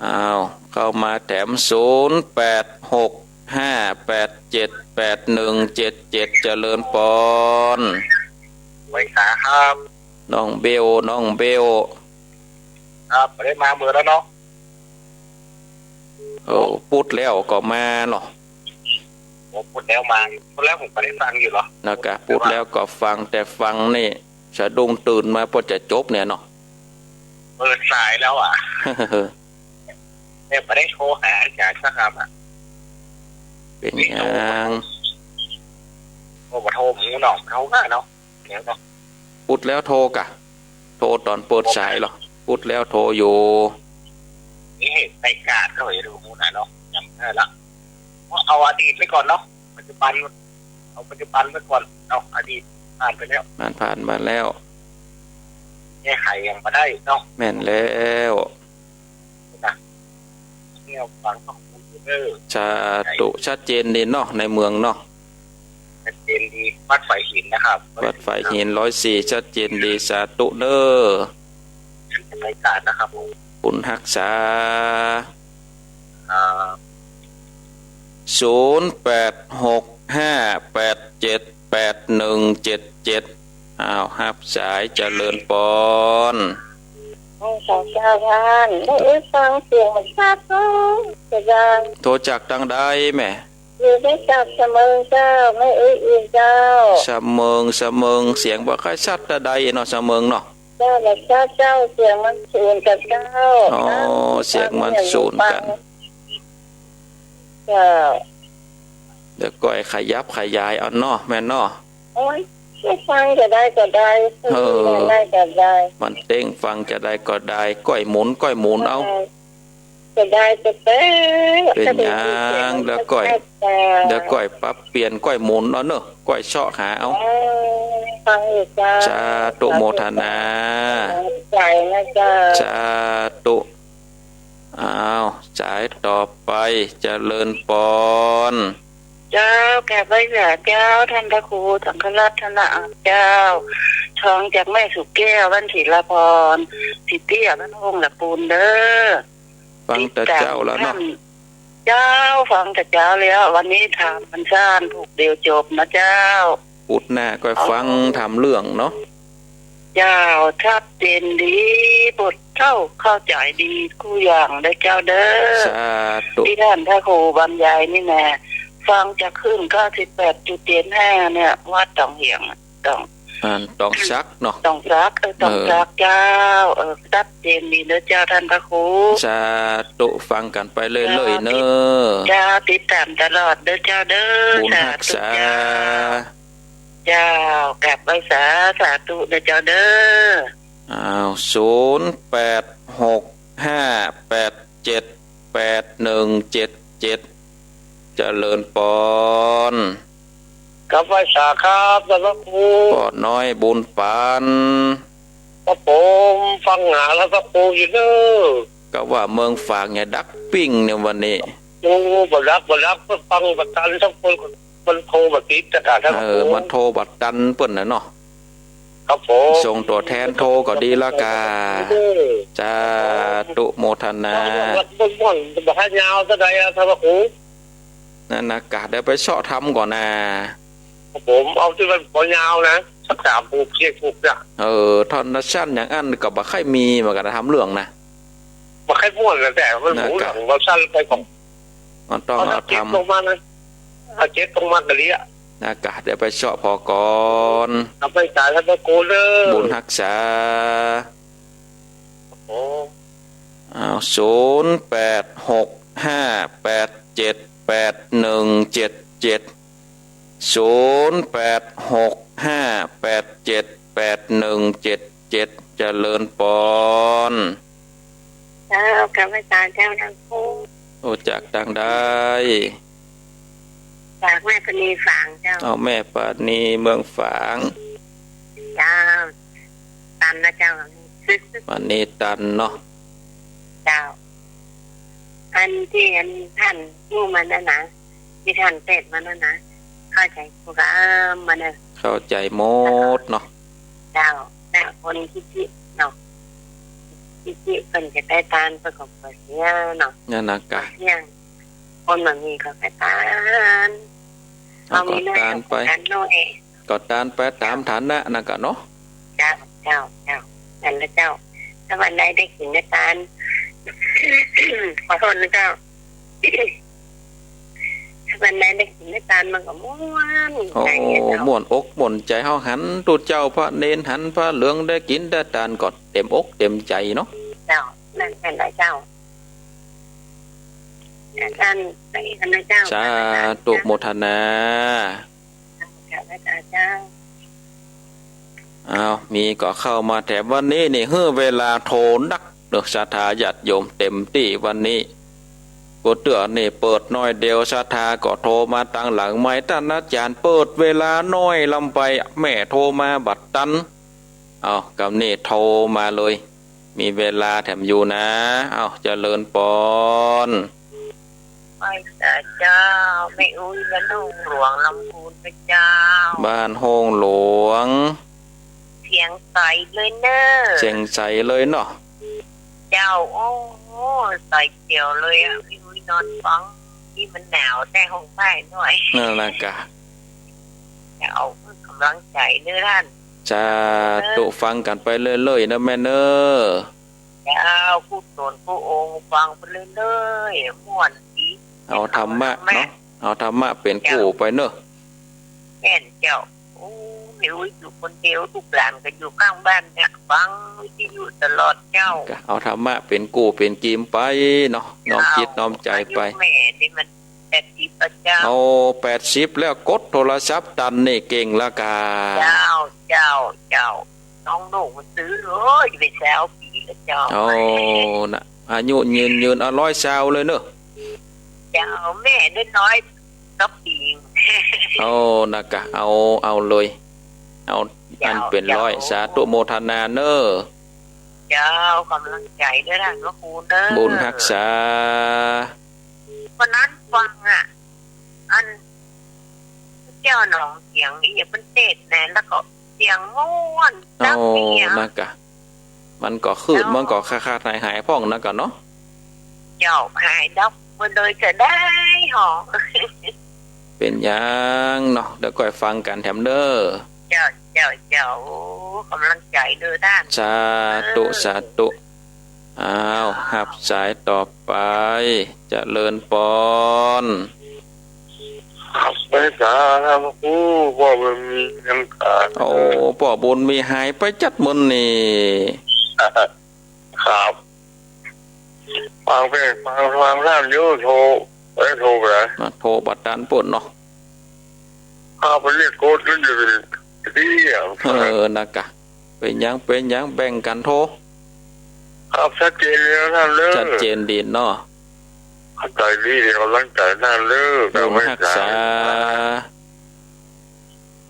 อ้าว เข้ามาแถม ศูนย์แปดหกห้าแปดเจ็ดแปดหนึ่งเจ็ดเจ็ด เจริญปอน ไหว้สาครับ น้องเบล น้องเบล ครับ บ่ได้มาเมินแล้วเนาะ โอ้ ปุดแล้วก็มาเนาะ โอ้ ปุดแล้วมา ปุดแล้วผมก็ได้ฟังอยู่เหรอ นะกะ ปุดแล้วก็ฟัง แต่ฟังนี่สะดุ้งตื่นมาพอจะจบเนี่ยเนาะ เปิดสายแล้วอะ เนี่ยบ่ได้โทรหาอาจารย์สักคำอะ เป๋นหยัง โอ้ บ่โทร หมู่น้อง โทรมาเนาะ เดี๋ยวเนาะ ปุดแล้วโทรกะ โทรต๋อนเปิดสายเหรอ ปุดแล้วโทรอยู่ นี่เหตุไปกาดเขาอยู่หมู่นะเนาะ จำได้ละ เอาอดีตไว้ก่อนเนาะ ปัจจุบัน เอาปัจจุบันไว้ก่อนเนาะ อดีตผ่านไปแล้ว มันผ่านมาแล้ว แก้ไขยังบ่ได้เนาะ แม่นแล้ว นะ เนี่ยฟังของคุณเด้อ สาธุ ชัดเจนดีเนาะ ในเมืองเนาะ ชัดเจนดี วัดฝายหินนะครับ วัดฝายหินร้อยสี่ ชัดเจนดี สาธุเด้อ บรรยากาศนะครับผม บุญฮักษา อ่า ศูนย์แปดหกห้าแปดเจ็ดแปดหนึ่งเจ็ดเจ็ด อ้าว ฮับสาย เจริญปอน โอ้ สาธุเจ้าท่าน แม่เอ๊ยฟังเสียงมันชัดเนาะ เสียดาย โทรจากตางใดแม่ อยู่ที่จังหวัดสะเมิงเจ้า แม่เอ๊ยอินเจ้า สะเมิง สะเมิง เสียงบ่ค่อยชัดตางใดเนาะ สะเมิงเนาะ เจ้า บ่ชัดเจ้า เสียงมันสูนกั๋นเจ้า อ๋อ เสียงมันสูนกั๋น เจ้า เดี๋ยวก้อยขยับขยายเอาเนาะ แม่เนาะ โอ้ย ฟังจะได้ก็ได้ เออ ได้ก็ได้ มันเต๊งฟังจะได้ก็ได้ ก้อยหมุน ก้อยหมุนเอา เออ จะได้ก็ได้ เป๋นหยัง เดี๋ยวก้อย เดี๋ยวก้อยปรับเปลี่ยน ก้อยหมุนเอาเนาะ ก้อยเซาะหาเอา เออ ฟังอยู่เจ้า สาธุโมทนา ใจนะเจ้า สาธุ อ้าว สายต่อไป เจริญปอน เจ้า กราบไหว้สาเจ้า ท่านพระครูสังฆรัตนอาจารย์เจ้า ฟังจากแม่สุแก้ว บ้านศิลาพร สิทธิอภิวงศ์ละปูนเด้อ ฟังแต่เจ้าแล้วเนาะ เจ้า ฟังแต่เจ้าแล้ว วันนี้ถามมันสั้น ผูกเดียวจบนะเจ้า ปุดหน้าก้อยฟัง อ๋อ ถามเรื่องเนาะ เจ้า ชัดเจนดี บทเข้า เข้าใจ๋ดีกู้อย่างเด้อเจ้าเด้อ สาธุ ตี้ท่านพระครูบรรยายนี่นะ ฟังจากคลื่น เก้าสิบแปดจุดเจ็ดห้า เนี่ย วัดต๋องเหียง ต๋อง อ่า ต๋องสักเนาะ ต๋องสัก เออ ต๋องสัก เออ เจ้า เออ ชัดเจนดีเด้อเจ้า ท่านพระครู สาธุ ฟังกั๋นไปเรื่อยๆ เจ้า เน่อ เจ้า ติดต๋ามตลอดเด้อเจ้าเด้อ บุญฮักษา สาธุเจ้า เจ้า กราบไหว้สา สาธุเด้อเจ้าเด้อ อ้าว ศูนย์แปดหกห้าแปดเจ็ดแปดหนึ่งเจ็ดเจ็ด เจริญปอน กราบไหว้สาครับ ท่านพระครู ป้อน้อยบุญปาน ครับผม ฟังหาท่านพระครูอยู่เน่อ ก็ว่าเมืองฝางเนี่ยดักปิ้งเนี่ยวันนี้ โอ้ บ่ดัก บ่ดัก ฟังบ่ตัน ทั้งคน มันโทรบ่ติด เจ้าค่ะ ท่านพระครู เออ มันโทรบ่ตันเปิ้นน่ะเนาะ ครับผม ส่งตั๋วแทนโทรก็ดีละก่า เออ สาธุโมทนา มันม่วน บ่ให้ยาวเต้าใดอะ ท่านพระครู นั่นนะก่า เดี๋ยวไปเซาะทำก่อนนะ ครับผม เอาตี้มันบ่ยาวนะ สักสามผูก สี่ผูกเนี่ย เออ ท่อนสั้นอย่างอั้นก็บ่ค่อยมีเหมือนกั๋นนะ ทำเรื่องนะ บ่ค่อยม่วนนะ แต่มัน นะ หูหลัง ก่า ว่าสั้นไปก่อน มันต้องเอาทำ เอาเจ็ดลงมานะ เอาเจ็ดลงมาก็เลี้ย นะก่า เดี๋ยวไปเซาะผ่อก่อน เอาไปสาท่านพระครูเน่อ บุญฮักษา ครับผม อ้าว ศูนย์แปดหกห้าแปดเจ็ดแปดหนึ่งเจ็ดเจ็ด ศูนย์แปดหกห้าแปดเจ็ดแปดหนึ่งเจ็ดเจ็ด เจริญปอน เจ้า กราบไหว้สาเจ้า ท่านพระครู โอ้ จากตางใด จากแม่ปานีฝางเจ้า เอาแม่ปานีเมืองฝาง เจ้า ตันนะเจ้า ปานีตันเนาะ เจ้า อันตี้อันท่านพูดมานั่นนะ ตี้ท่านเตศน์มานั่นนะ เข้าใจ๋กู้กำบ่าเน่อ เข้าใจ๋หมดเนาะ เจ้า แต่คนตี้ๆ เนาะ ตี้ๆ เปิ้นจะได้ตานเปิ้นก็บ่เสียเนาะ นั่นน่ะก่ะ เสีย คนบ่มีก็ไปตาน เอา ก็ตานไป ตานน้อย ก็ตานไปต๋ามฐานะนั่นก่ะเนาะ เจ้า เจ้า เจ้า นั่นแหละเจ้า ถ้าวันใดได้กิ๋นได้ตาน ขอโทษนะเจ้า ถ้าวันใดได้กิ๋นได้ตานมันก็ม่วน โอ้ ใจ๋อะเจ้า ม่วนอกม่วนใจ๋ เฮาหันตุ๊เจ้าพระเณร หันพระเหลืองได้กิ๋นได้ตานก็เต๋มอกเต๋มใจ๋เนาะ เจ้า นั่นแหละเจ้า อาจ๋ารย์ ไปกันนะเจ้า สาธุโมทนา เจ้า เจ้า เจ้า อ้าว มีก็เข้ามาแถมวันนี้นี่ หื้อเวลาโทรนักเนาะ ศรัทธาญาติโยมเต๋มตี้วันนี้ กู้เตื้อนี่เปิดน้อยเดียว ศรัทธาก็โทรมาตังหลังไมค์ ต้านอาจ๋ารย์เปิดเวลาน้อยล้ำไป แม่โทรมาบ่ตัน เอา กำนี้โทรมาเลย มีเวลาแถมอยู่นะ เอา เจริญปอน ไหว้สาเจ้า แม่อุ๊ย บ้านโฮ่งหลวง ลำพูนนะเจ้า บ้านโฮ่งหลวง เสียงใสเลยเน่อ เสียงใสเลยเนาะ เจ้า โอ้โห ใสแจ๋วเลยอะ แม่อุ๊ยนอนฟัง นี่มันหนาวแต๊ห้องใต้น้อย นั่นน่ะก่ะ เจ้า กำลังใจ๋เน่อต้าน สาธุ ฟังกั๋นไปเรื่อยๆ เน่อแม่เน่อ เจ้า กู้ต๋นกู้องค์ฟังไปเรื่อยๆ ม่วนดี เอาธรรมะเนาะ เอาธรรมะเป๋นกู้ไปเน่อ แม่นเจ้า โอ้ แม่อุ๊ยอยู่คนเดียว ลูกหลานก็อยู่ข้างบ้านเนี่ย ฟังวิทยุตลอดเจ้า เอาธรรมะเป๋นกู้เป๋นกิ๋มไปเนาะ น้อมจิตน้อมใจ๋ไป อายุแม่นี่มัน แปดสิบแล้วเจ้า เอา แปดสิบแล้ว กดโทรศัพท์ตันนี่เก่งละก่ะ เจ้า เจ้า เจ้า น้องหนูมันตื้อ โอ้ย ไปซาวปี๋แล้วเจ้า โอ้ น่ะ อายุยืนยืน เอา ร้อยซาวเลยเน่อ เจ้า แม่ได้ร้อยกว่าปี๋ โอ้ น่ะก่ะ เอา เอาเลย เอา เจ้า อันเป๋นร้อย เจ้า สาธุโมทนาเน่อ เจ้า กำลังใจ๋เน่อต้านพระครูเน่อ บุญฮักษา วันนั้นฟังอะ อัน เจ้าหนองเสียงอีหยังมันเตศน์แหน่ แล้วก็เสียงม่วน โอ้ จักเสียง น่ะก่ะ มันก็คลืด เจ้า มันก็ขาดๆ หายๆ พ่องน่ะก่ะเนาะ เจ้า หายดับไปเลยจะได้หอ เป๋นหยังเนาะ เดี๋ยวก้อยฟังกั๋นแถมเน่อ เจ้า เจ้า เจ้า โอ้ กำลังใจ๋เน่อต้าน สาธุ เออ สาธุ อ้าว ฮับสายต่อไป เจริญปอน ฮับสายสาครับครู ป้อบุญมี ยังขาด โอ้ ป้อบุญมีหายไปจั๊ดมื้อนี่ ครับ ฟังเพลง ฟัง ฟังต้านอยู่ โทร เอ้ย โทรไปไหน มาโทรบ่ตันปู๊นเนาะ ข้าไปเรียกโค้ดนั่นอยู่ที่อ่ะ เออ น่ะก่ะ เป๋นหยัง เป๋นหยัง แบ่งกั๋นโทร ครับ ชัดเจนดีนะต้านเน่อ ชัดเจนดีเนาะ เข้าใจ๋ดี เดี๋ยวกำลังใจ๋ต้านเน่อ บุญฮักษา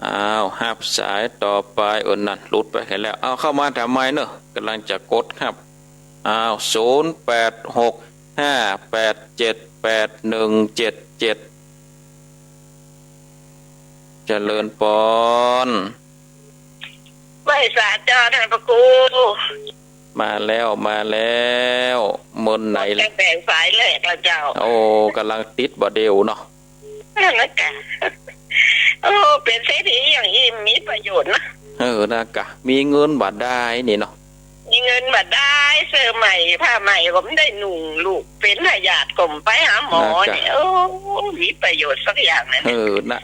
อ้าว ฮับสายต่อไป เออ นั่น หลุดไปแล้ว เอา เข้ามาถามใหม่เน่อ กำลังจะกดฮับ อ้าว ศูนย์แปดหกห้าแปดเจ็ดแปดหนึ่งเจ็ดเจ็ด เจริญปอน ไหว้สาเจ้าต้านพระครู มาแล้ว มาแล้ว มื้อไหน จะแบ่งสายแรกแล้วเจ้า โอ้ กำลังติดบ่าเดี่ยวเนาะ นั่นน่ะก่ะ โอ้ เป๋นเศรษฐีอย่างอี้มีประโยชน์นะ เออ น่ะก่ะ มีเงินบ่ได้นี่เนาะ มีเงินบ่ได้ เสื้อใหม่ ผ้าใหม่ก็บ่ได้นุ่ง ลูกเป๋นพยาธิก็บ่ไปหาหมอ น่ะก่ะ เนี่ย โอ้ มีประโยชน์สักอย่างนะ เออ น่ะ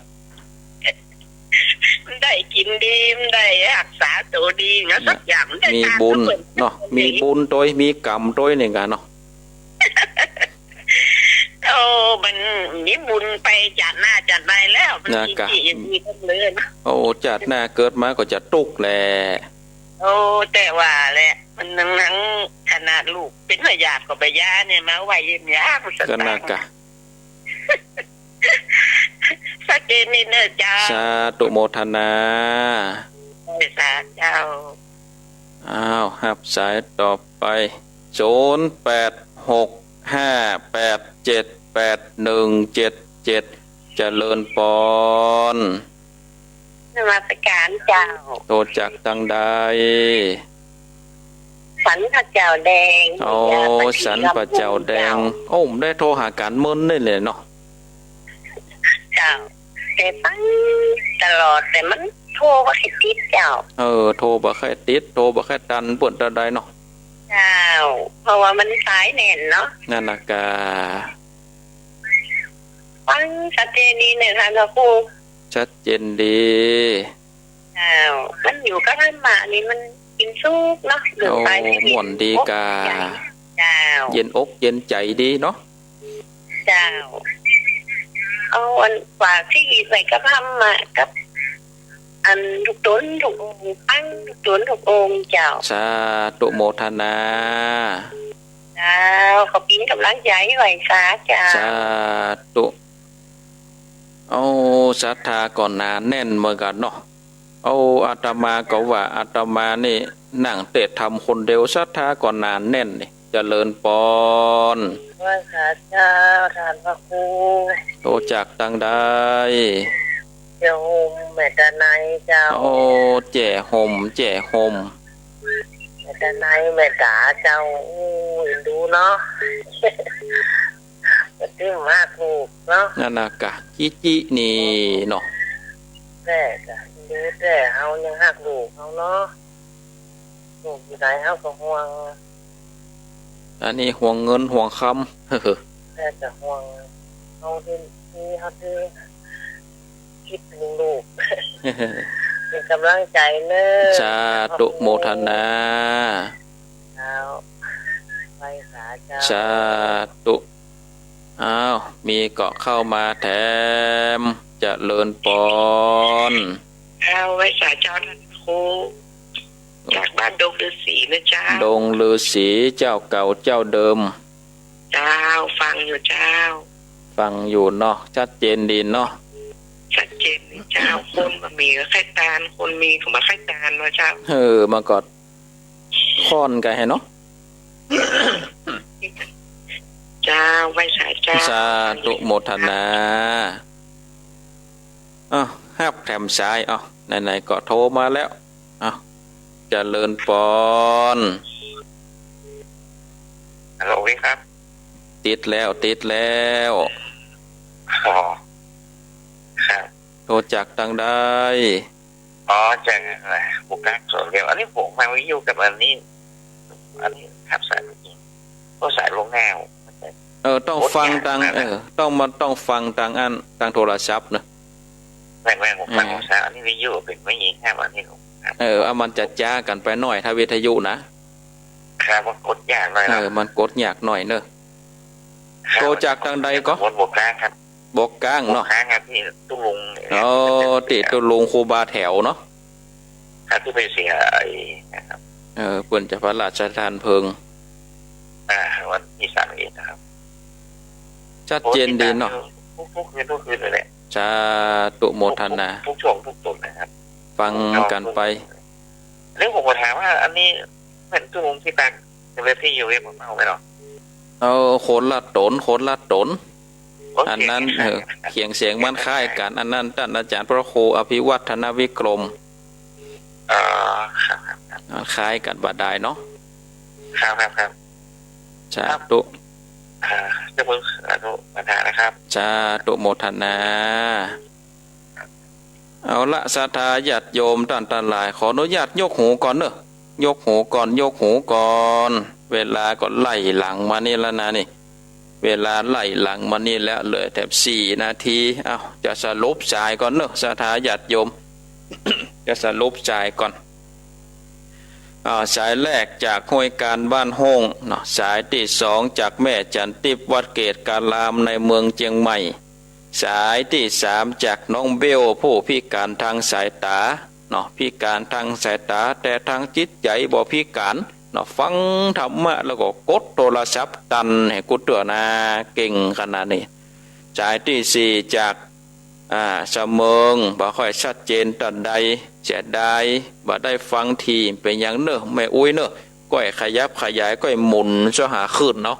ได้กิ๋นดี ได้ฮักษาตั๋วดีนะ สักอย่าง ได้ มีบุญเนาะ มีบุญตวย มีก๋รรมตวยนี่ก่ะเนาะ โอ้ มันมีบุญไปจาติหน้าจาติใดแล้ว มัน น่ะก่ะ มีจิตอย่างนี้กันเลยนะ โอ้ จาติหน้าเกิดมาก็จะตุ๊กข์แหละ โอ้ แต่ว่าแหละ มันหนังๆ ขนาดลูกเป๋นพยาธิก็บ่ยาเนี่ย มาไหว้เยี่ยมยามสัก ก็น่ะก่ะ สักเกณฑ์นี่เน่อเจ้า สาธุโมทนา สาเจ้า อ้าว ฮับสายต่อไป ศูนย์แปดหกห้าแปดเจ็ดแปดหนึ่งเจ็ดเจ็ด เจริญปอน นมัสการเจ้า โตจากตังใด สันป่าเจ้าแดง โอ้ สันป่าเจ้าแดง เจ้า โอ้ บ่ได้โทรหากั๋นเมินนี่เลยเนาะ เจ้า แต่ฟังตลอด แต่มันโทรบ่ค่อยติดเจ้า เออ โทรบ่ค่อยติด โทรบ่ค่อยตันเปิ้นเต้าใดเนาะ เจ้า เพราะว่ามันสายแน่นเนาะ นั่นน่ะกา ฟังชัดเจนดีเน่อค่ะ พระครู ชัดเจนดี เจ้า มันอยู่กับธรรมะนี่มันเป๋นสุขเนาะ เรื่อง โอ้ สายชีวิต ม่วนดีกา เจ้า เย็นอกเย็นใจ๋ดีเนาะ เจ้า เอาอันฝากชีวิตไว้กับธรรมะ กับอันทุกต๋นทุกองค์ ฟังทุกต๋นทุกองค์เจ้า สาธุโมทนา เจ้า ขอเป๋นก๋ำลังใจ๋ไหว้สาเจ้า สาธุ โอ้ ศรัทธาก็หนาแน่นเหมือนกั๋นเนาะ โอ้ อาตมาก็ว่าอาตมานี่นั่งเตะธรรมคนเดียว ศรัทธาก็หนาแน่นนี่ เจริญปอน ไหว้สาเจ้า ต้านพระครู โตจากตังใด แจ้ห่มแม่ตะไนเจ้า โอ้ แจ้ห่ม แจ้ห่ม แม่ตะไน แม่ต๋าเจ้า อู้ เอ็นดูเนาะ กระตึ้มฮักลูกเนาะ นั่นน่ะกา จิจินี่เนาะ แจ้กา เอ็นดูแจ้ เฮายังฮักลูกเฮาเนาะ ลูกอยู่ใดเฮาก็ห่วง อันนี้ห่วงเงินห่วงคำ แจ้กาห่วง เฮาดี ดี เฮาดี คิดเถิงลูก เป๋นก๋ำลังใจ๋เน่อ สาธุโมทนา เจ้า ไหว้สาเจ้า สาธุ อ้าว มีก็เข้ามาแถม เจริญปอน เจ้า ไหว้สาเจ้าต้านพระครู จากบ้านดงฤๅษีนะเจ้า ดงฤๅษี เจ้าเก่าเจ้าเดิม เจ้า ฟังอยู่เจ้า ฟังอยู่เนาะ ชัดเจนดีเนาะ ชัดเจนดีเจ้า คนบ่มีก็ใค่ตาน คนมีก็บ่ใค่ตานเนาะเจ้า เออ มันก็ค่อนกั๋นแหมเนาะ เจ้า ไหว้สาเจ้า สาธุโมทนา อ้าว ฮับแถมสาย อ้าว ไหนๆ ก็โทรมาแล้ว อ้าว เจริญปอน ฮัลโหล พี่ครับ ติดแล้ว ติดแล้ว อ๋อ ครับ โตจากตังใด อ๋อ จาก เอ่อ ผู้กั๊กสองเดียว อันนี้ผมฟังวิทยุกับอันนี้ อันนี้ฮับสายผู้หญิง ก็สายลงแนว เออ ต้องฟังตัง โอ้ย เออ ต้องมา ต้องฟังตังอัน ตังโทรศัพท์เนาะ แม่นๆ ผมฟัง เออ โทรศัพท์ อันนี้วิทยุเป๋นแม่ญิงครับ อันนี้ผม ครับ เออ เอามันจะจ๊ากั๋นไปหน้อย ถ้าวิทยุนะ ครับ มันกดยากหน้อยเนาะ เออ มันกดยากหน้อยเน่อ ครับ โตจากตังใดก็ ผมบ่กล้าครับ บ่กล้าเนาะ บ่กล้าครับ ตี้ตุ๊ลุง อ๋อ ตี้ตุ๊ลุงครูบาแถวเนาะ ครับ ตี้ไปเสียไอ้นะครับ เออ เปิ้นจะพระราชทานเพลิง อ่า วันตี้สามสิบเอ็ดนะครับ ชัดเจนดีเนาะ ทุก ทุกคืน ทุกคืนเลยแหละ สาธุโมทนา ทุก ทุก ทุกช่วงทุกต๋นนะครับ ฟังกั๋นไป เรื่องผมก็ถามว่า อันนี้แม่นตุ๊ลุงตี้ตั้ง เวทีอยู่เว็บของเราไหมเนาะ เออ คนละต๋น คนละต๋น โอเค อันนั้น ครับ เออ เสียง เสียงมันคล้ายกั๋น อันนั้นต้านอาจ๋ารย์พระครูอภิวัฒนวิกรม อ๋อ ครับ ครับ ครับ มันคล้ายกั๋นบ่ดายเนาะ ครับ ครับ ครับ สาธุ อ่า เจ้าคุณ สาธุ ประธานนะครับ สาธุโมทนา เอาละ ศรัทธาญาติโยมต้านตังหลาย ขออนุญาตยกหูก่อนเนาะ ยกหูก่อน ยกหูก่อน เวลาก็ไล่หลังมานี่แล้วนะนี่ เวลาไล่หลังมานี่แล้ว เหลือแถมสี่นาที เอ้า จะสรุปสายก่อนเนาะ ศรัทธาญาติโยม จะสรุปสายก่อน อ่า สายแรกจากห้วยการบ้านโฮ่งเนาะ สายตี้สองจากแม่จันทิพย์วัดเกตุการามในเมืองเจียงใหม่ สายตี้สามจากน้องเบลผู้พิก๋านตางสายต๋าเนาะ พิก๋านตางสายต๋า แต่ตางจิตใจ๋บ่พิก๋านเนาะ ฟังธรรมะแล้วก็กดโทรศัพท์ตันหื้อกูเตื้อนา เก่งขนาดนี้ สายตี้สี่จาก อ่า สะเมิง บ่ค่อยชัดเจนต้านใด เสียดาย บ่ได้ฟังถี่ เป๋นหยังเน่อ แม่อุ๊ยเน่อ ก้อยขยับขยาย ก้อยหมุนเซาะหาคลื่นเนาะ